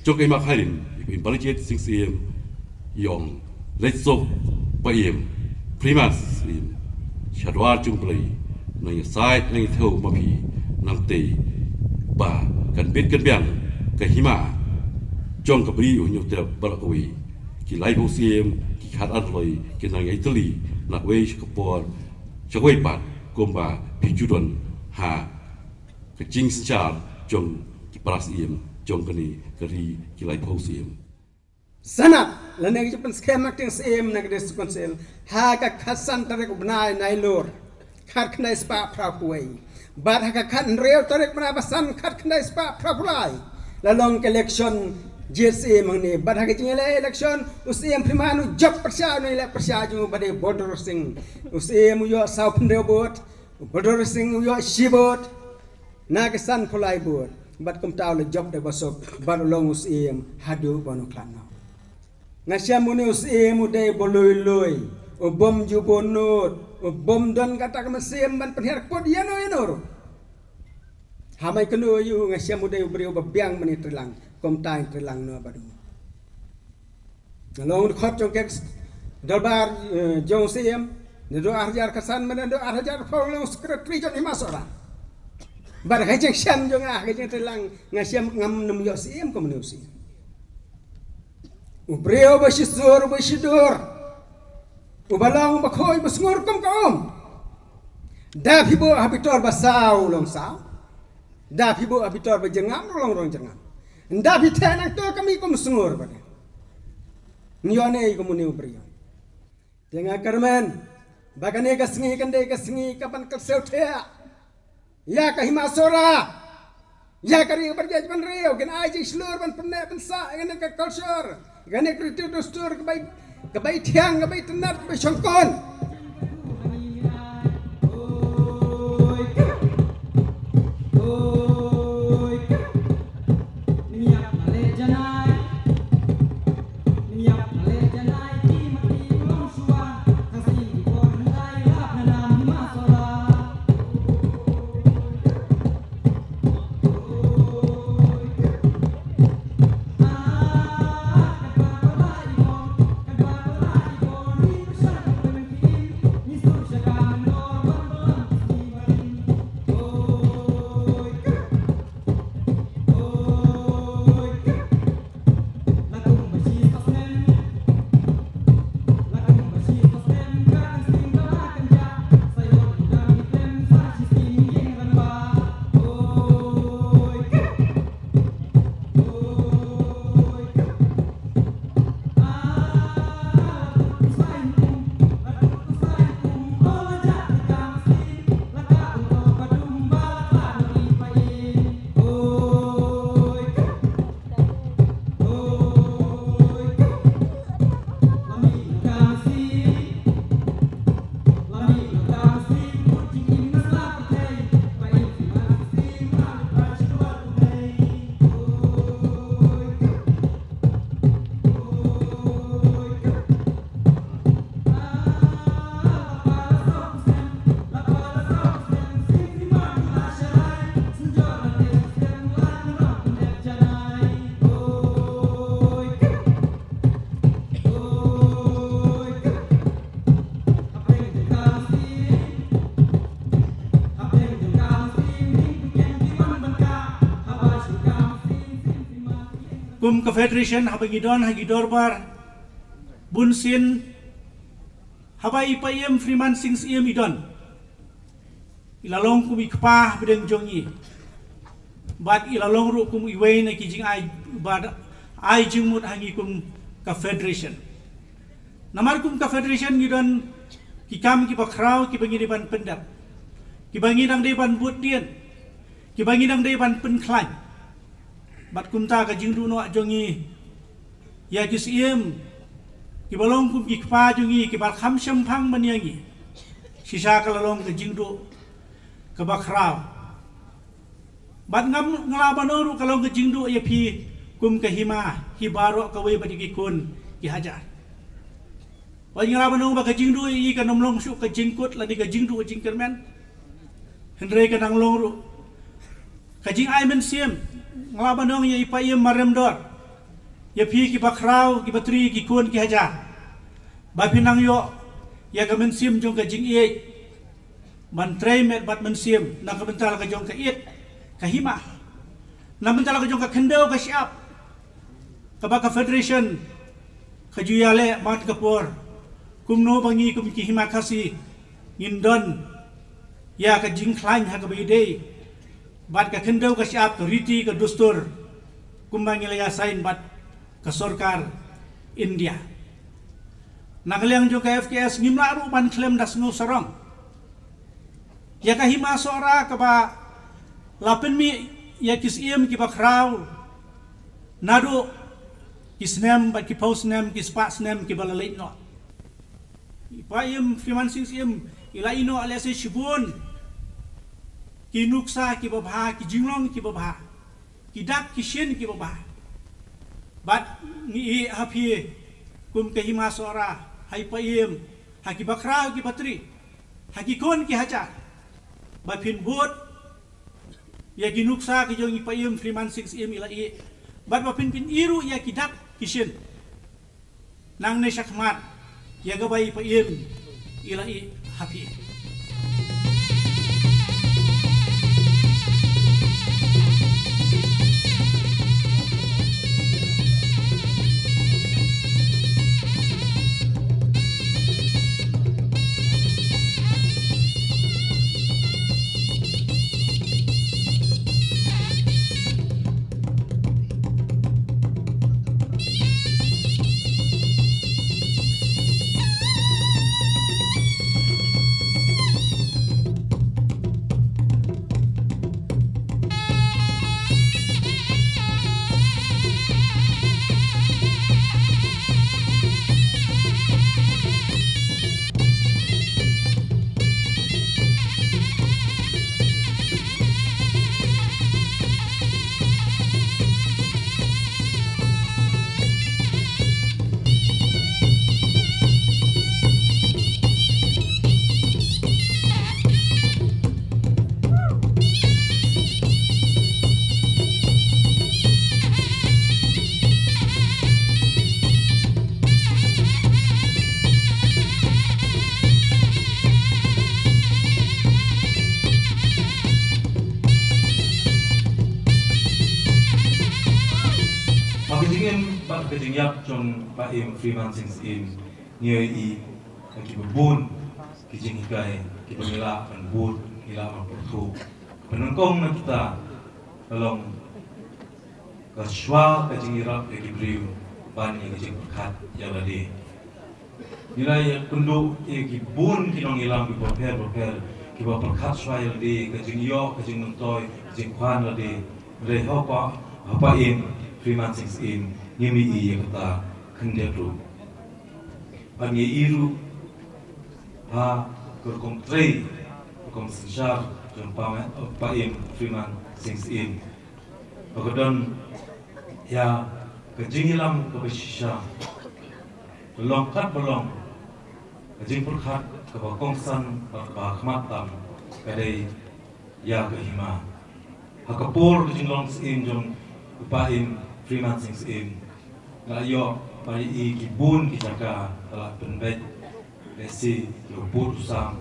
jong ka hima Khyrim, i Paiem Balanjit Singh Syiem, i ong, leit suk Paiem Freeman Syiem sha dwar jong U Blei, nang ïasaid nang ïathew ma phi, nangtei ba kan bit kan biang ka hima jong ka Bri U Hynñiewtrep baroh kawei. Ki laiphew syiem, ki khatar loi kin nang ïai tylli na kawei sha ka por sha kawei pat, kumba phi ju don ha ka jingsynshar jong ki para syiem jong kane ka ri, ki laiphew syiem. Sanad lane ka jingpynskhem na ka tieng syiem na ka District Council ha ka khatsan tarik u bnai Nailur, khatkhyndai spah phra phew wei. Bad ha ka khathynriew tarik bnai ba san, khatkhyndai spah phra phew lai, la long ka election jied syiem hangne. Bad ha ka jingïaleh election, u Syiem Freeman u jop pyrshah, u nongïaleh pyrshah jong u ba dei Bador Singh. U Syiem u ïoh saw phew hynriew vote, u Bador Singh u ïoh shi vote na ka san phew lai vote. Bad kumta u la jop da basop, bad u long u syiem haduh ban u khlad noh. Nga shem une u syiem u dei uba lui lui, u bym ju bun nud, u bym don kata ka mynsiem ban pynhiar kput ïano ïano ruh. Ha mai kano ïa u nga shem u dei u briew uba biang ban ïatreilang, kumta ïatreilang noh bad u. Nga long u dkhot jong ka dorbar, eh, jong u syiem, naduh ar hajar khatsan mynta naduh ar hajar arphew nga long u secretary jong Hima Sohra. Bad ha ka jingshem jong nga, ha ka jingtreilang nga shem ngam nym ïoh syiem kum une u syiem. U briew uba shisur, uba shidur, uba long, uba khuid, uba sngur kum ka um. Da phi buh ha bitor ba saw long saw. Da phi buh ha bitor ba jyrngam long long jyrngam. Da phi theh nangto ka mih kum sngur bad. Ngi ïoh ne kum une u briew. Te nga kyrmen ba kane ka sngi kan dei ka sngi kaban kyrsiang thiah ïa ka Hima Sohra, ïa ka ri kaba ri ban riew, kan ai jingshlur ban pynneh pynsah ïa kane ka culture, ïa kane ka riti dustur kaba, kaba thiang, kaba itynnad, kaba shongkun. Kum ka federation haba ngi don ha ki dorbar bunsien, haba i Paiem Freeman Sing Syiem i don, i la long kum i kpa hapdeng jong ngi. Bad i la long ruh kum iwei na ki jingai bad ai jingmut ha ngi kum ka federation. Namar kum ka federation ngi don ki kam kiba khraw kiba ngi dei ban pyndep, kiba ngi dang dei ban bud dien, kiba ngi dang dei ban pynkhlaiñ. Bad kumta ka jingduh noh jong ngi ïa ki syiem kiba long kum ki kpa jong ngi kiba kham shemphang ban ïa ngi, shisha ka la long ka jingduh kaba khraw. Bad ngam, nga lah ban ong ruh ka long ka jingduh ïa phi kum ka hima hi baroh kawei bad ïa ki khun ki hajar. Bad nga lah ban ong ba ka jingduh ïa i kan ym long shuh ka jingkut lane ka jingduh jingkyrmen. Hynrei ka nang long ruh ka jingai mynsiem. Nga lah ban ong ïa i Paiem Maremdor, ïa phi kiba khraw, kiba tri, ki khun ki hajar, ba phin nang ïoh ïa ka mynsiem jong ka jingïeit ban trei met bad mynsiem na ka bynta la ka jong ka ïit ka hima, na bynta la ka jong ka khyndew ka shyiap kaba ka federation ka ju ïaleh man ka por. Kumno ba ngi kum ki hima Khasi ngin don ïa ka jingkhlaiñ ha kaba ïadei bad ka khyndew ka shyiap, ka riti ka dustur, kumba ngi la ïa sign bad ka sorkar India. Na ka liang jong ka F K S ngim lah ruh ban khlem da sngew sarong ïa ka Hima Sohra kaba la pynmih ïa ki syiem kiba khraw naduh ki snem bad ki phew snem, ki spah snem kiba la leit noh. I Paiem Freeman Sing Syiem i la ïehnoh lehse shibun ki nuksa kiba bha, ki jinglong kiba bha. ki dak ki shin kiba bha. Bad ngi ïohi ha phi kum ka Hima Sohra, ha i Paiem, ha ki bakhraw ki batri, ha ki khun ki hajar, ba phin bud ïa ki nuksa ki jong i Paiem Freeman Sing Syiem i la ïeh, bad ba phin pyn-i ruh ïa ki dak ki shin. Nangne shakhmat ïa kaba i Paiem i la ïeh ha phi. Ha ka jingim bad ka jingïap jong Paiem Freeman Sing Syiem, ngi ïohi ïa kiba bun ki jinghikai kiba ngi lah ban bud, ngi lah ban pyrthuh. Kaba nyngkong na kita ka long ka shuwa ka jingïarap ïa ki briew ban ïa ka jingpyrkhat ïa lade. Ngi la ïakynduh ïa ki bun ki nongïalam kiba pher bapher kiba pyrkhat shuwa ïa lade, ka jingïoh, ka jingmyntoi, ka jingkwah lade. Hynrei ha u Pa, ha u Paiem Freeman Sing Syiem ngim ïohi ïa kata khyndiat ruh. Bad ngi ïohi ruh ha ka rukom trei, rukom synshar jong Pa, Paiem Freeman Sing Syiem, ba ka don ïa ka jingïalam kaba shisha. Ka long katba long, ka jingpyrkhat kaba kongsan bad kaba hakhmat tam ka dei ïa ka hima. Ha ka por ka jinglong syiem jong u Paiem Freeman Sing Syiem, nga la ïoh ban ïohi ki bun ki jaka ba la pynbeit, lehse ïa u pud u sam.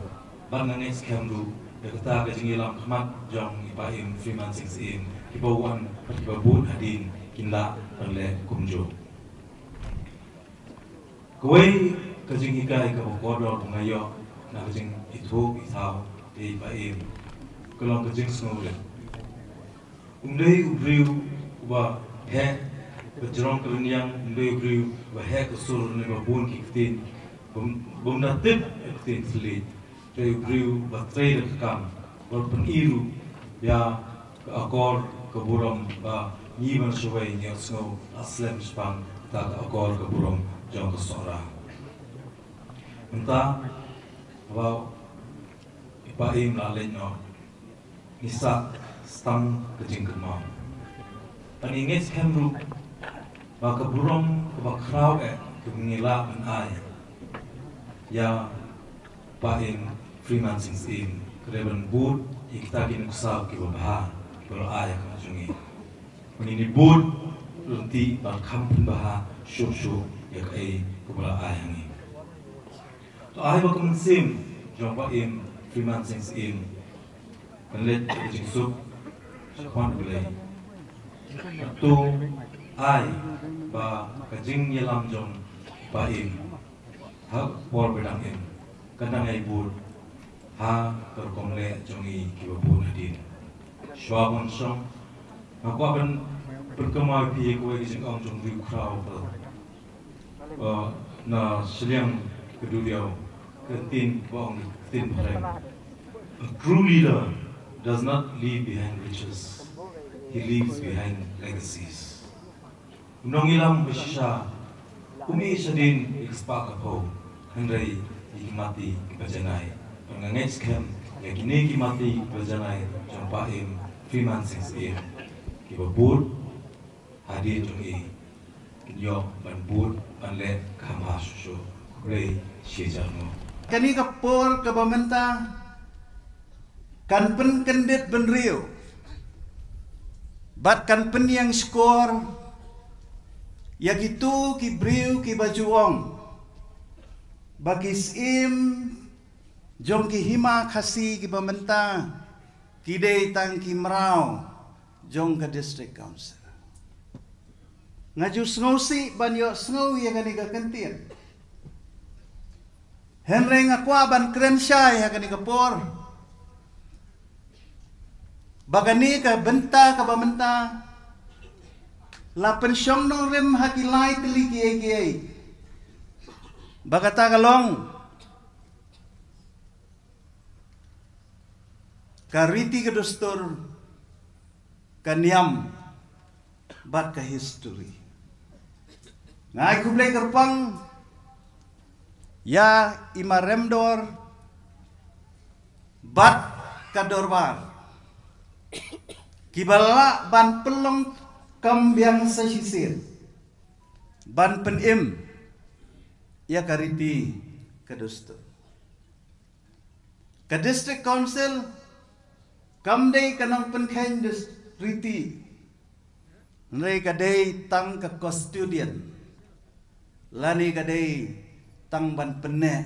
Bad nga ngeit skhem ruh ïa kata ka jingïalam khmat jong i Paiem Freeman Sing Syiem, kiba wan bad kiba bud hadien kin lah ban leh kumjuh. Kawei ka jinghikai kaba kordor ba nga ïoh na ka jingithuh ithaw ïa i Paiem ka long ka jingsngewrit. Um dei u briew uba heh ka jrong ka rynïeng, um dei u briew uba heh ka sur ne ba bun ki ktien, bym, bym da tip ka ktien thylliej. Te u briew ba trei da ka kam, ba pyn-i ruh ïa ka akor ka burom ba ngi ban shawei ngi ïohsngew la slem shaphang kata ka akor ka burom jong ka Sohra. Mynta ba i Paiem la leit noh, ngi sah tang ka jingkynmaw. Ngi ngeit skhem ruh ba ka burom kaba khraw eh kaba ngi lah ban ai ïa Paiem Freeman Sing Syiem ka dei ban bud ïa kita ki nuksa kiba bha kiba la ai ha khmat jong ngi. Ngin ïa bud lynti bad kham pynbha shuh shuh ïa kaei kaba la ai ha ngi. To ai ba ka mynsiem jong Paiem Freeman Sing Syiem kan leit ka jingsuk shaphang U Blei. To ai ba ka jingïalam jong Paiem ha ka por ba dang im kan dang ai bud ha ka rukom leh jong ngi kiba bud hadien. Shuwa ban shong, nga kwah ban pynkynmaw ïa phi ïa kawei ka jingong jong u briew khraw ba, uh, na shiliang ka duriaw, ka ktien ba ong, ka ktien phareng: "A true leader does not leave behind riches, he leaves behind legacies." U nongïalam ba shisha um ïeh shadien ïa ka spah ka phew, hynrei ïa ki mati kiba janai. Bad nga ngeit skhem ïa kine ki mati kiba janai jong Paiem Freeman Sing Syiem, Kiba bud hadien jong ngi kin ïoh ban bud ban leh kham bha shuh shuh. Khublei shibun. Kane ka por kaba mynta kan pynkyndit bynriew bad kan pynïeng shkor ïa kito ki briew kiba ju ong ba ki syiem jong ki hima Khasi kiba mynta ki dei tang ki mraw jong ka District Council. Nga ju sngewsih ban ïohsngew ïa kane ka kyntien. Hynrei nga kwah ban kren shai ha kane ka por ba kane ka bynta kaba mynta la pynshong nongrim ha ki lai tylli kiei kiei. Ba kata ka long ka riti ka dustur, ka niam bad ka history. Nga ai khublei kyrpang ïa i Maremdor bad ka dorbar kiba lah ban pynlong kam biang sa shisien ban pynim ïa ka riti ka dustur. Ka District Council kam dei ka nongpynkheiñ dus riti, hynrei ka dei tang ka custodian lane ka dei tang ban pynneh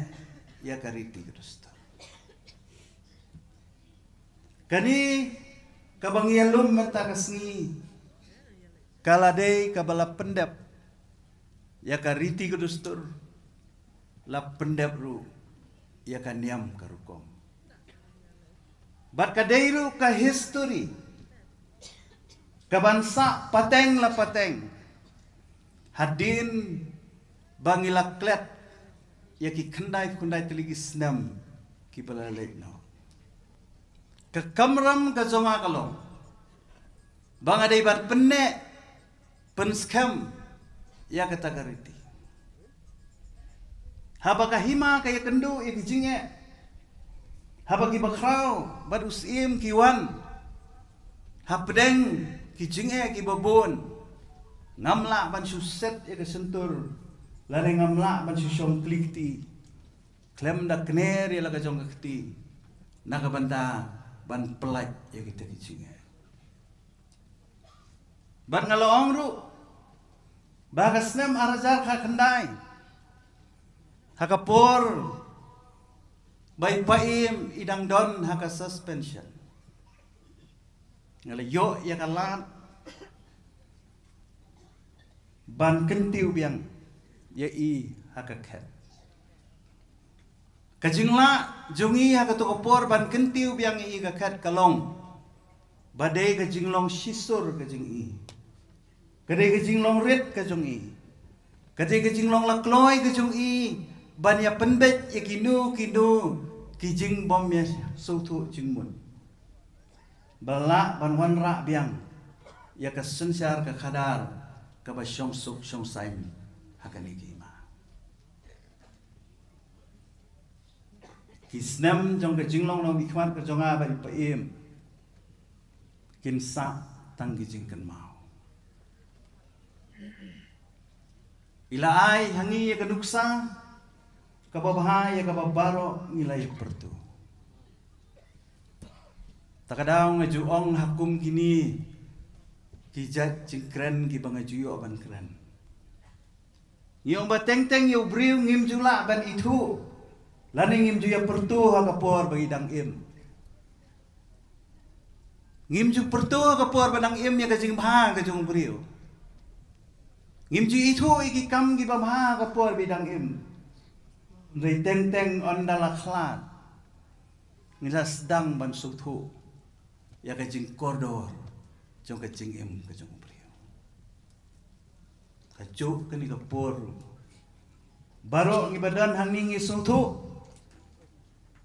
ïa ka riti ka dustur. Kane kaba ngi ïalum mynta ka sngi ka la dei kaba la pyndep ïa ka riti ka dustur, la pyndep ruh ïa ka niam ka rukom. Bad ka dei ruh ka history kaban sah pateng la pateng hadien ba ngi la klet ïa ki khyndai khyndai tylli ki snem kiba la leit noh. Ka kamram ka jong nga ka long ba nga dei ban pynneh pynskhem ïa kata ka riti. Haba ka hima ka ïakynduh ïa ki jingeh, haba kiba khraw bad u syiem ki wan hapdeng ki jingeh kiba bun, ngam lah ban shu set ïa ka shyntur lane ngam lah ban shu shong kli kti khlem da kner ïa la ka jong ka kti na ka bynta ban pyllait ïa kita ki jingeh. Bad nga la ong ruh ba ka snem ar hajar khatkhyndai, ha ka por ba i Paiem i dang don ha ka suspension, nga la ïoh ïa ka lad ban kyntiew biang ïa i ha ka khet. Ka jinglah jong i ha kato ka por ban kyntiew biang ïa i ha ka khet ka long ba dei ka jinglong shisur ka jong i, ka dei ka jinglong rit ka jong i, ka dei ka jinglong lakloi ka jong i ban ïa pynbeit ïa kino kino ki jingbym ïa sngewthuh jingmut, ba lah ban wanrah biang ïa ka synshar ka khadar kaba shong suk shong saiñ ha kane ka hima. Ki snem jong ka jinglong nongmihkhmat ka jong nga bad i Paiem kin sah tang ki jingkynmaw. I la ai ha ngi ïa ka nuksa kaba bha ïa kaba baroh ngi la ïa pyrto. Ta ka daw nga ju ong ha kum kine ki jait jingkren kiba nga ju ïoh ban kren, ngi ong ba teng teng ïa u briew ngim ju lah ban ithuh lane ngim ju ïa pyrto ha ka por ba i dang im. Ngim ju pyrto ha ka por ba dang im ïa ka jingbha ka jong u briew. Ngim ju ithuh ïa ki kam kiba bha ha ka por ba i dang im. Hynrei teng teng ynda la khlad ngi la sdang ban sngewthuh ïa ka jingkordor jong ka jingim ka jong u briew. Ka juk kane ka por baroh ngi ba don hangne ngi sngewthuh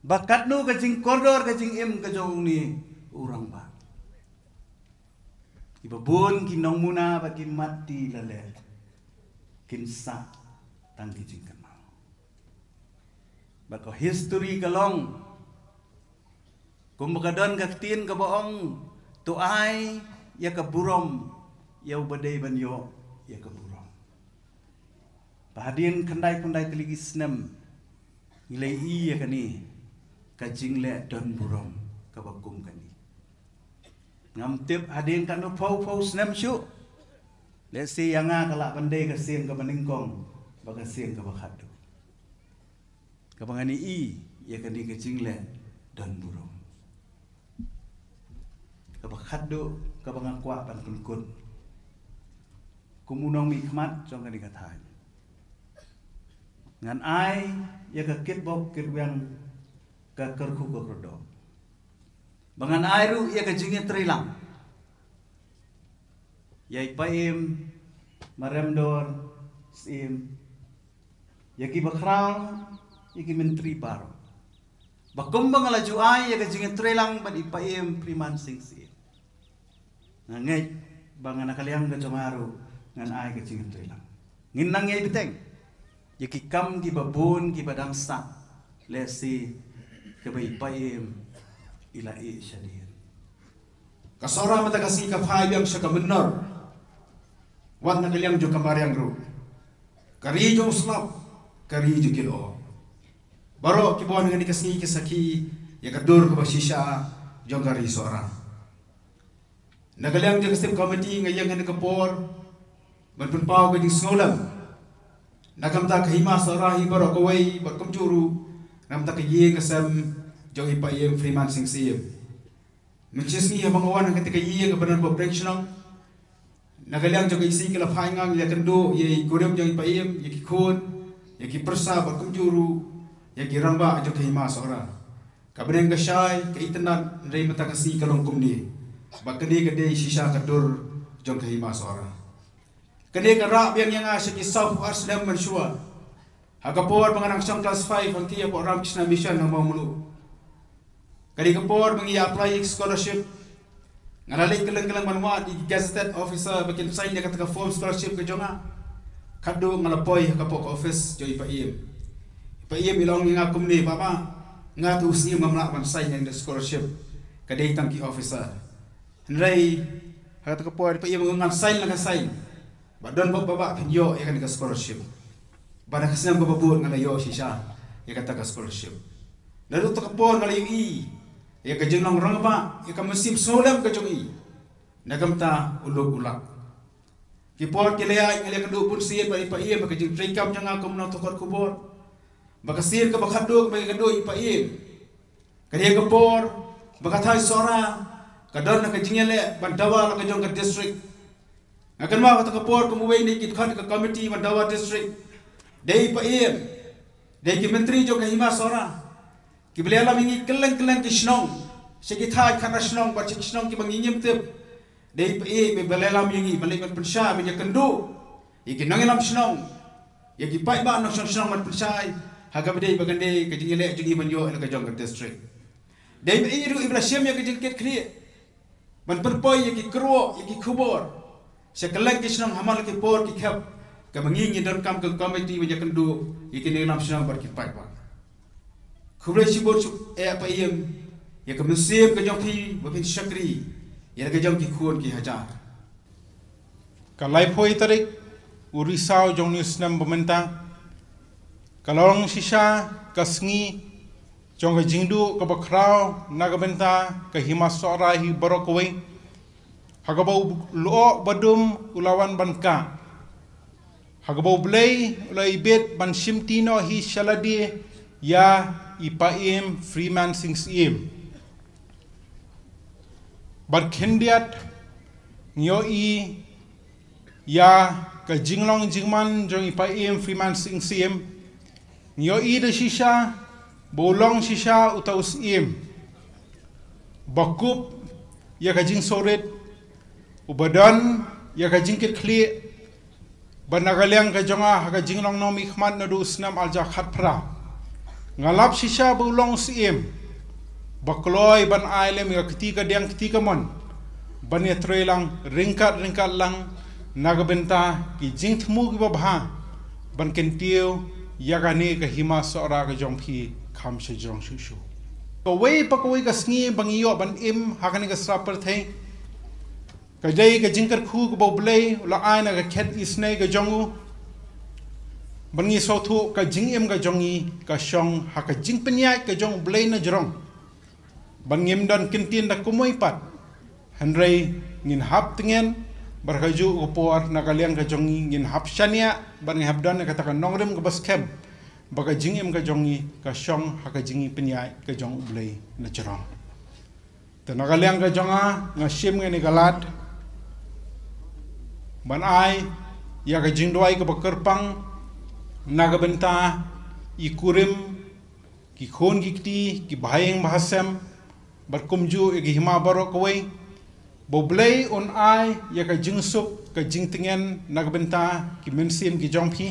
ba katno ka jingkordor ka jingim ka jong une u rangbah. Kiba bun ki nongmuna bad ki mat ti la leh, kin sah tang ki jingkynmaw. Bad ka history ka long kumba ka don ka ktien kaba ong, to ai ïa ka burom ïa uba dei ban ïoh ïa ka burom. Ba hadien khyndai phew khyndai tylli ki snem ngi la ïohi ïa kane ka jingleh don burom kaba kum kane. Ngam tip hadien katno phew phew snem shuh, lehse ïa nga ka lah ban dei ka sien kaba nyngkong bad ka sien kaba khatduh kaba ngan ïohi ïa kane ka jingleh don burom. Kaba khatduh kaba nga kwah ban pynkut kum u nongmihkhmat jong kane ka thaiñ, ngan ai ïa ka kitbok kitrwiang ka kyrkhu ka kyrdoh, ba ngan ai ruh ïa ka jingïatreilang ïa i Paiem Maremdor Syiem, ïa ki bakhraw, ïa ki myntri baroh, ba kumba nga la ju ai ïa ka jingïatreilang bad i Paiem Freeman Singh Syiem, nga ngeit ba nga na ka liang ka jong nga ruh ngan ai ka jingïatreilang. Ngin nang ïai bteng ïa ki kam kiba bun kiba dang sah, lehse kaba i Paiem i la ïeh shadien. Ka Sohra mynta ka sngi ka phai biang sha ka mynnor, wat na ka liang jong ka mariang ruh, ka ri jong u slap, ka ri jong ki lyoh. Baroh kiba wan ha kane ka sngi ki sakhi ïa ka dur kaba shisha jong ka ri Sohra. Na ka liang jong ka State Committee nga ïeng ha kane ka por ban pynpaw ka jingsngewlem na ka bynta ka Hima Sohra hi baroh kawei bad kumjuh ruh na ka bynta ka ïing ka sem jong i Paiem Freeman Singh Syiem. Mynshisngi haba nga wan ha kata ka ïing kaba don bapdeng shnong, na ka liang jong ka E C ki la phai nga, ngi la ïakynduh ïa i kurim jong i Paiem, ïa ki khun, ïa ki pyrsa bad kumjuh ruh ïa ki rangbah jong ka Hima Sohra. Ka bneng ka shai, ka itynnad, hynrei mynta ka sngi ka long kumne, ba kane ka dei shisha ka dur jong ka Hima Sohra. Kane ka rah biang ïa nga sha ki saw phew ar snem mynshuwa, ha ka por ba nga dang shong klas five hangtei hapoh Ramakrishna Mission ha Mawmluh. Ka dei ka por ba ngi ïa apply ïa ki scholarship. Nga la leit kylleng kylleng ban wad ïa ki gazetted officer ba kin sign ïa kata ka form scholarship ka jong nga. Khadduh nga la poi ha ka post office jong i Paiem. I Paiem i la ong ïa nga kumne, "Baba, nga tu u Syiem ngam lah ban sign ïa kane ka scholarship, ka dei tang ki officer." Hynrei ha kata ka por i Paiem i ong, "Ngan sign la nga sign, ba don bok ba bah phin ïoh ïa kane ka scholarship." Bad ha ka snem kaba bud nga la ïoh shisha ïa kata ka scholarship. Naduh kata ka por nga la ïohi ïa ka jinglong rangbah, ïa ka mynsiem sngewlem ka jong i na ka bynta u luk u lak. Ki por ki la ïaid, nga la ïakynduh bun sien bad i Paiem ha ka jingtrei kam jong nga kum u nongthoh kot khubor. Ba ka sien kaba khadduh kaba ïakynduh i Paiem, ka dei ka por ba ka thaiñ Sohra ka don ha ka jingïaleh ban dawa la ka jong ka district. Nga kynmaw kata ka por kum uwei na ki dkhot ka committee ban dawa district, dei i Paiem, dei ki myntri jong ka Hima Sohra, kiba la ïalam ïa ngi kylleng kylleng ki shnong, sha ki thaiñ khatar shnong bad sha ki shnong kiba ngi ngim tip. Dei i Paiem iba la ïalam ïa ngi ban leit ban pynshai ban ïakynduh ïa ki nongïalam shnong, ïa ki paidbah nongshong shnong ban pynshai ha kaba dei ba kan dei ka jingïaleh jong ngi ban ïoh ïa la ka jong ka district. Dei i Paiem ruh iba la shim ïa ka jingkit khlieh ban pynpoi ïa ki kyrwoh, ïa ki khubor sha kylleng ki shnong ha man la ki por ki khep, kaba ngi ngi donkam ka committee ban ïakynduh ïa ki nongïalam shnong bad ki paidbah. Khublei shibun shuh eh Paiem ïa ka mynsiem ka jong phi ba phin shakri ïa la ka jong ki khun ki hajar. Ka laiphew tarik u Risaw jong une u snem ba mynta ka long shisha ka sngi jong ka jingduh kaba khraw na ka bynta ka Hima Sohra hi baroh kawei, ha kaba u lyoh ba dum u la wan ban kah, ha kaba U Blei u la ibit ban shimti noh hi sha lade ïa i Paiem Freeman Singh Syiem. Bad khyndiat ngi ïohi ïa ka jinglong jingman jong i Paiem Freeman Singh Syiem. Ngi ïohi da shisha ba u long shisha uta u Syiem ba kup ïa ka jingsngewrit, uba don ïa ka jingkit khlieh. Bad na ka liang ka jong nga, ha ka jinglong nongmihkhmat naduh u snem ar hajar khatphra, nga lap shisha ba u long u Syiem ba kloi ban ai lem ïa ka kti kadiang kti kamon ban ïatreilang ryngkat ryngkat lang na ka bynta ki jingthmu kiba bha, ban kyntiew ïa kane ka Hima Sohra ka jong phi kham shajrong shuh shuh. Kawei pa kawei ka sngi ba ngi ïoh ban im ha kane ka sla pyrthei, Ka dei ka jingkyrkhu kaba U Blei u la ai na ka khet isnei ka jong u, ban ngi sngewthuh ka jingim ka jong ngi ka shong ha ka jingpynïaid ka jong U Blei na jrong. Ban ngim don kyntien da kumwei pat, hynrei ngin hap tngen, bad kajuh ka por na ka liang ka jong ngi ngin hap shaniah, ban ngi hap don ïa kata ka nongrim kaba skhem ba ka jingim ka jong ngi ka shong ha ka jingpynïaid ka jong U Blei na jrong. Te na ka liang ka jong nga, nga shim ïa kane ka lad ban ai ïa ka jingduwai kaba kyrpang na ka bynta i kurim, ki khun ki kti, ki bahaïing bahasem, bad kumjuh ïa ki hima baroh kawei, ba U Blei un ai ïa ka jingsuk ka jingtngen na ka bynta ki mynsiem ki jong phi.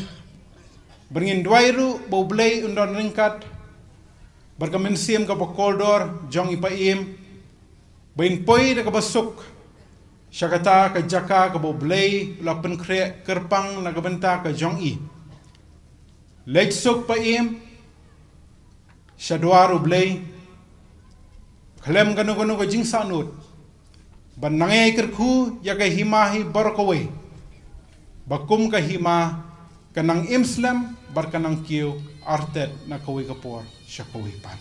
Bad ngin duwai ruh ba U Blei un don ryngkat bad ka mynsiem kaba kordor jong i Paiem, ba in poi da kaba suk sha kata ka jaka kaba U Blei u la pynkhreh kyrpang na ka bynta ka jong i. Leit suk Paiem sha dwar U Blei khlem kano kano ka jingsahnud, ban nang ïai kyrkhu ïa ka hima hi baroh kawei, ba kum ka hima ka nang im slem bad ka nang kiew artet na kawei ka por sha kawei pat.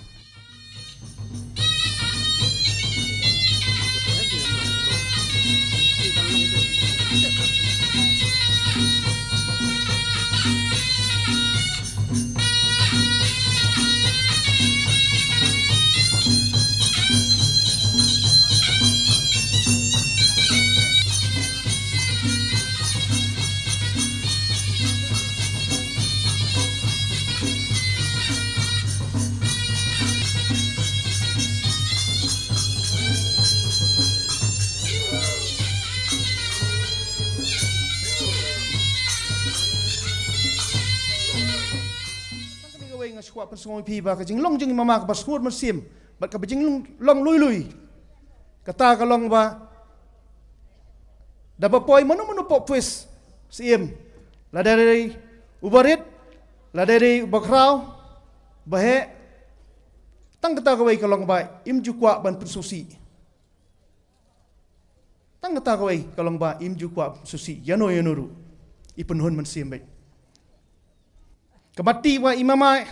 Kane kawei nga shu kwah pynsngew ïa phi ba ka jinglong jong i mama kaba sngewthuh mynsiem bad kaba jinglong lui lui. Kata ka long ba da ba poi mano mano pop twist siem, lada dei uba rit, lada dei uba khraw, ba heh, tang kata kawei ka long ba im ju kwah ban pynsngewsih. Tang kata kawei ka long ba im ju kwah pynsngewsih ïano ïano ruh. I pynhun mynsiem bad ka mati wa i mama.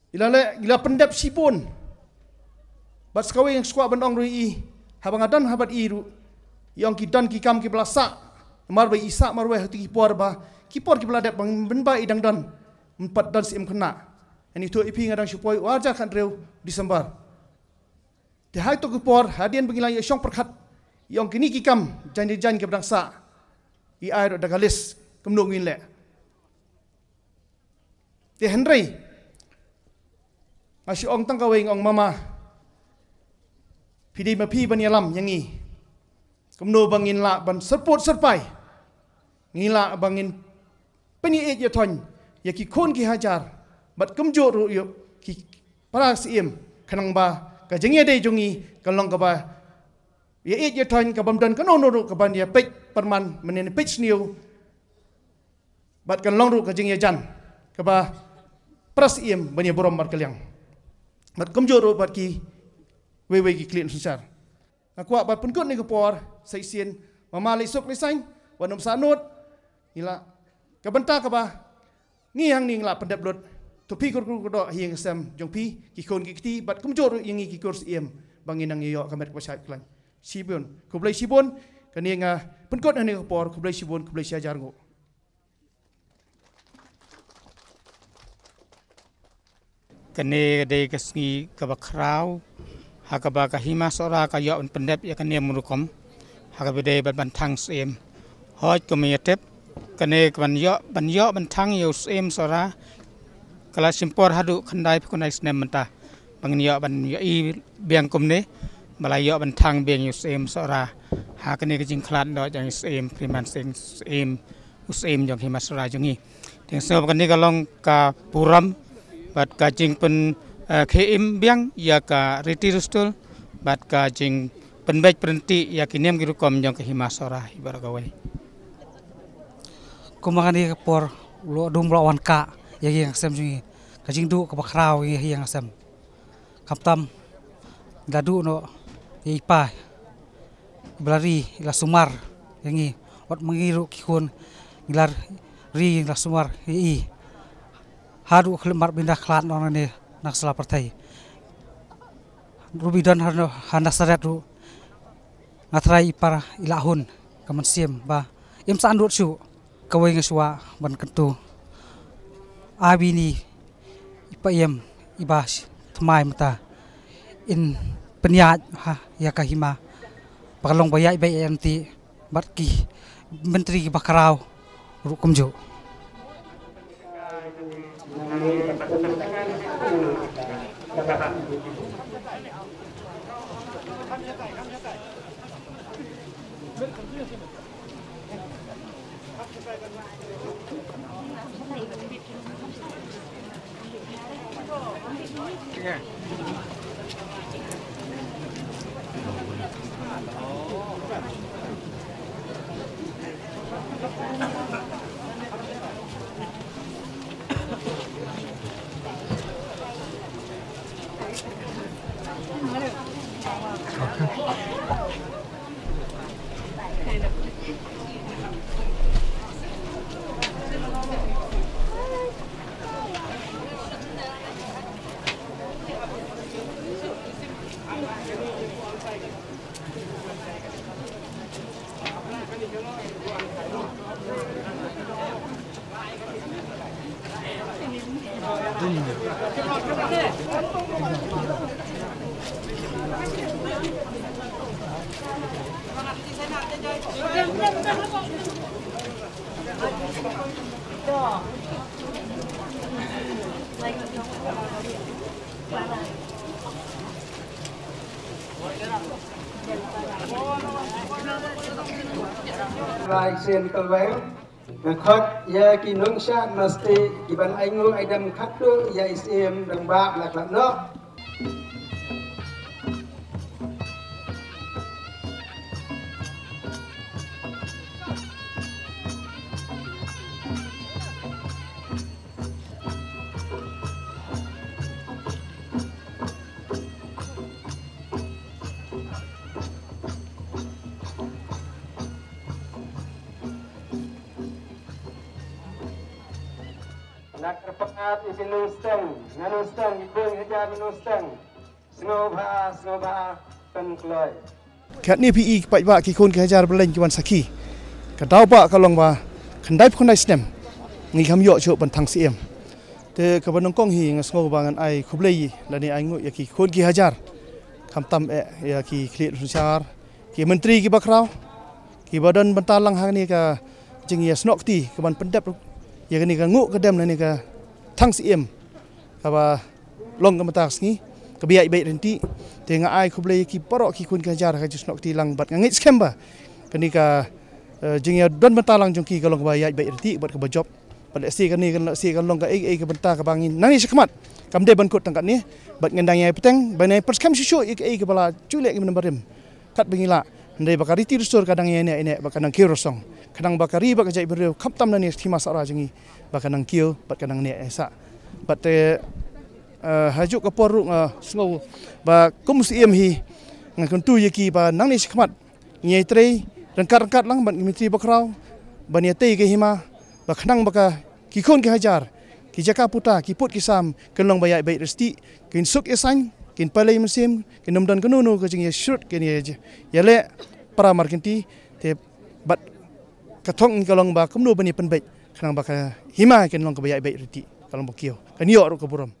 I la leh, i la pyndep shibun. Bad sa kawei nga shu kwah ban ong ruh ïa i, haba nga don ha bad i ruh, i ong ki don ki kam kiba la sah, namar ba i sah marwei ha kito ki por ba, ki por kiba la dep ba ngim, ban ba i dang don, ym pat don siem khynnah. Hynrei to ïa phi nga dang shu poi u arhajar khathynriew December. Te ha kito ki por hadien ba ngi la ïa shong pyrkhat, i ong kine ki kam jaiñ jaiñ kiba dang sah, i ai ruh da ka list kumno ngin leh. Te hynrei nga shu ong tang kawei, nga ong mama, phi dei ma phi ban ïalam ïa ngi kumno ba ngin lah ban syrpud syrpai, ngin lah ba ngin pynïaid ïathoiñ ïa ki khun ki hajar bad kumjuh ruh ïa ki para siem, khnang ba ka jingïadei jong ngi kan long kaba ïaieit ïathoiñ, ka bym don kano kano ruh kaban ïa peit pyrman, mynne peit sniew. Bad kan long ruh ka jingïajan kaba para siem ban ïa burom markylliang. Bad kumjuh ruh bad kiwei wei ki khlieh synshar. Nga kwah ban pynkut ïa kane ka por sa shisien, mama leit suk leit saiñ, wat nym sahnud. Ngi la, ka bynta kaba ngi hangne ngi la pyndep lut. To phi kyrkhu kyrdoh ha ïing ha sem jong phi, ki khun ki kti, bad kumjuh ruh ïa ngi ki kur siem, ba ngin nang ïoh ka met kaba shait khlaiñ. Shibun, khublei shibun. Kane nga pynkut ha kane ka por, khublei shibun, khublei shihajar nguh. Kane ka dei ka sngi kaba khraw ha kaba ka Hima Sohra ka ïoh ban pyndep ïa kane ka rukom ha kaba dei ban, ban thang siem. Hooid, kumba ïa tip, kane ka ban ïoh, ban ïoh ban thang ïa u siem Sohra ka la shim por haduh khyndai phew khyndai snem mynta ba ngin ïoh ban ïohi biang kumne, ba la ïoh ban thang biang ïa u siem Sohra ha kane ka jingkhlad noh jong u siem Freeman Singh, siem, u siem jong Hima Sohra jong ngi. Te nga sngew ba kane ka long ka burom bad ka jingpyn, eh, khie im biang ïa ka riti dustur bad ka jingpynbeit pynriti ïa ki niam ki rukom jong ka Hima Sohra hi baroh kawei. Kumba kane ka por u Lohdum u la wan kah ïa ka ïing ka sem jong ngi, ka jingduh kaba khraw ïa ka ïing ka sem. Khamtam da duh noh ïa i pa, ba la ri la sumar ïa ngi, wat ma ngi ruh ki khun ngi la ri la sumar ïa i. Haduh khlem mar bynta khlad noh nane na ka sla pyrthei. Ruh ba i don ha Nasaret ruh nga trai i para i la hun ka mynsiem ba im sa an ruh shuh. Kawei nga shuwa ban kyntu, a bini i pa iem i ba thymmai mynta in pynïaid ha ïa ka hima ba ka long ba ïaid beit ïaid ryntih bad ki myntri ki ba khraw ruh kumjuh. Lai sien kawei. Nga khot ïa ki nongshad masti ki ban ai nguh ai dem khatduh ïa i Syiem Rangbah Lakhlad noh. Na kyrpad ïa ki nongsteng, na nongsteng, ki khun hajar na nongsteng. Sngewbha, sngewbha, pynkloi. Katne phi i ki paidbah ki khun ki hajar byllein ki wan sakhi. Ka daw ba ka long ba khyndai phew khyndai snem ngi kham ïoh shuh ban thang Syiem. Te kaba nyngkong hi nga sngew ba ngan ai khublei lane ai nguh ïa ki khun ki hajar. Khamtam eh ïa ki khlieh synshar, ki myntri ki bakhraw, ki ba don bynta lang ha kane ka jingïasnoh kti ka ban pyndep ïa kane ka nguh ka dem lane ka thang Syiem kaba long ka mynta ka sngi kaba ïaid beit ryntih. Te nga ai khublei ïa ki baroh ki khun ki hajar ha ka jingsnoh kti lang bad nga ngeit skhem ba kane ka, eh, jingïadon bynta lang jong ki ka long kaba ïaid beit ryntih bad kaba jop. Bad lehse kane kan lehse kan long kaei kaei ka bynta kaba ngi nangne shakhmat kam dei ban kut tang katne bad ngi dang ïai bteng ban ïai pyrshang shuh shuh ïa kaei kaba la ju leh ki mynta barim. Katba ngi lah, hynrei ba ka riti dustur ka dang ïaineh ïaineh bad ka dang kiew rasong. Ka dang ba ka ri bad ka jaitbynriew khamtam nangne ka hima Sohra jong ngi ba ka dang kiew bad ka dang neh ïaisah. Bad te, eh, ha juh ka por ruh nga sngew ba kum u Syiem hi nga kyntu ïa ki ba nangne shakhmat ngi ïai trei ryngkat ryngkat lang bad ki myntri bakhraw ban ïatei ka hima ba khnang ba ka ki khun ki hajar, ki jaka puta, ki pud ki sam kin long ba ïaid beit ryntih, kin suk ïasain, kin pynleit mynsiem, kin ym don kano kano ka jingïasyrut, kin ïa, ïaleh para markynti. Te bad ka thong ka long ba kumno ban ïa pynbeit khnang ba ka hima kin long kaba ïaid beit ryntih, ka long ba kiew, kan ïoh ruh ka burom.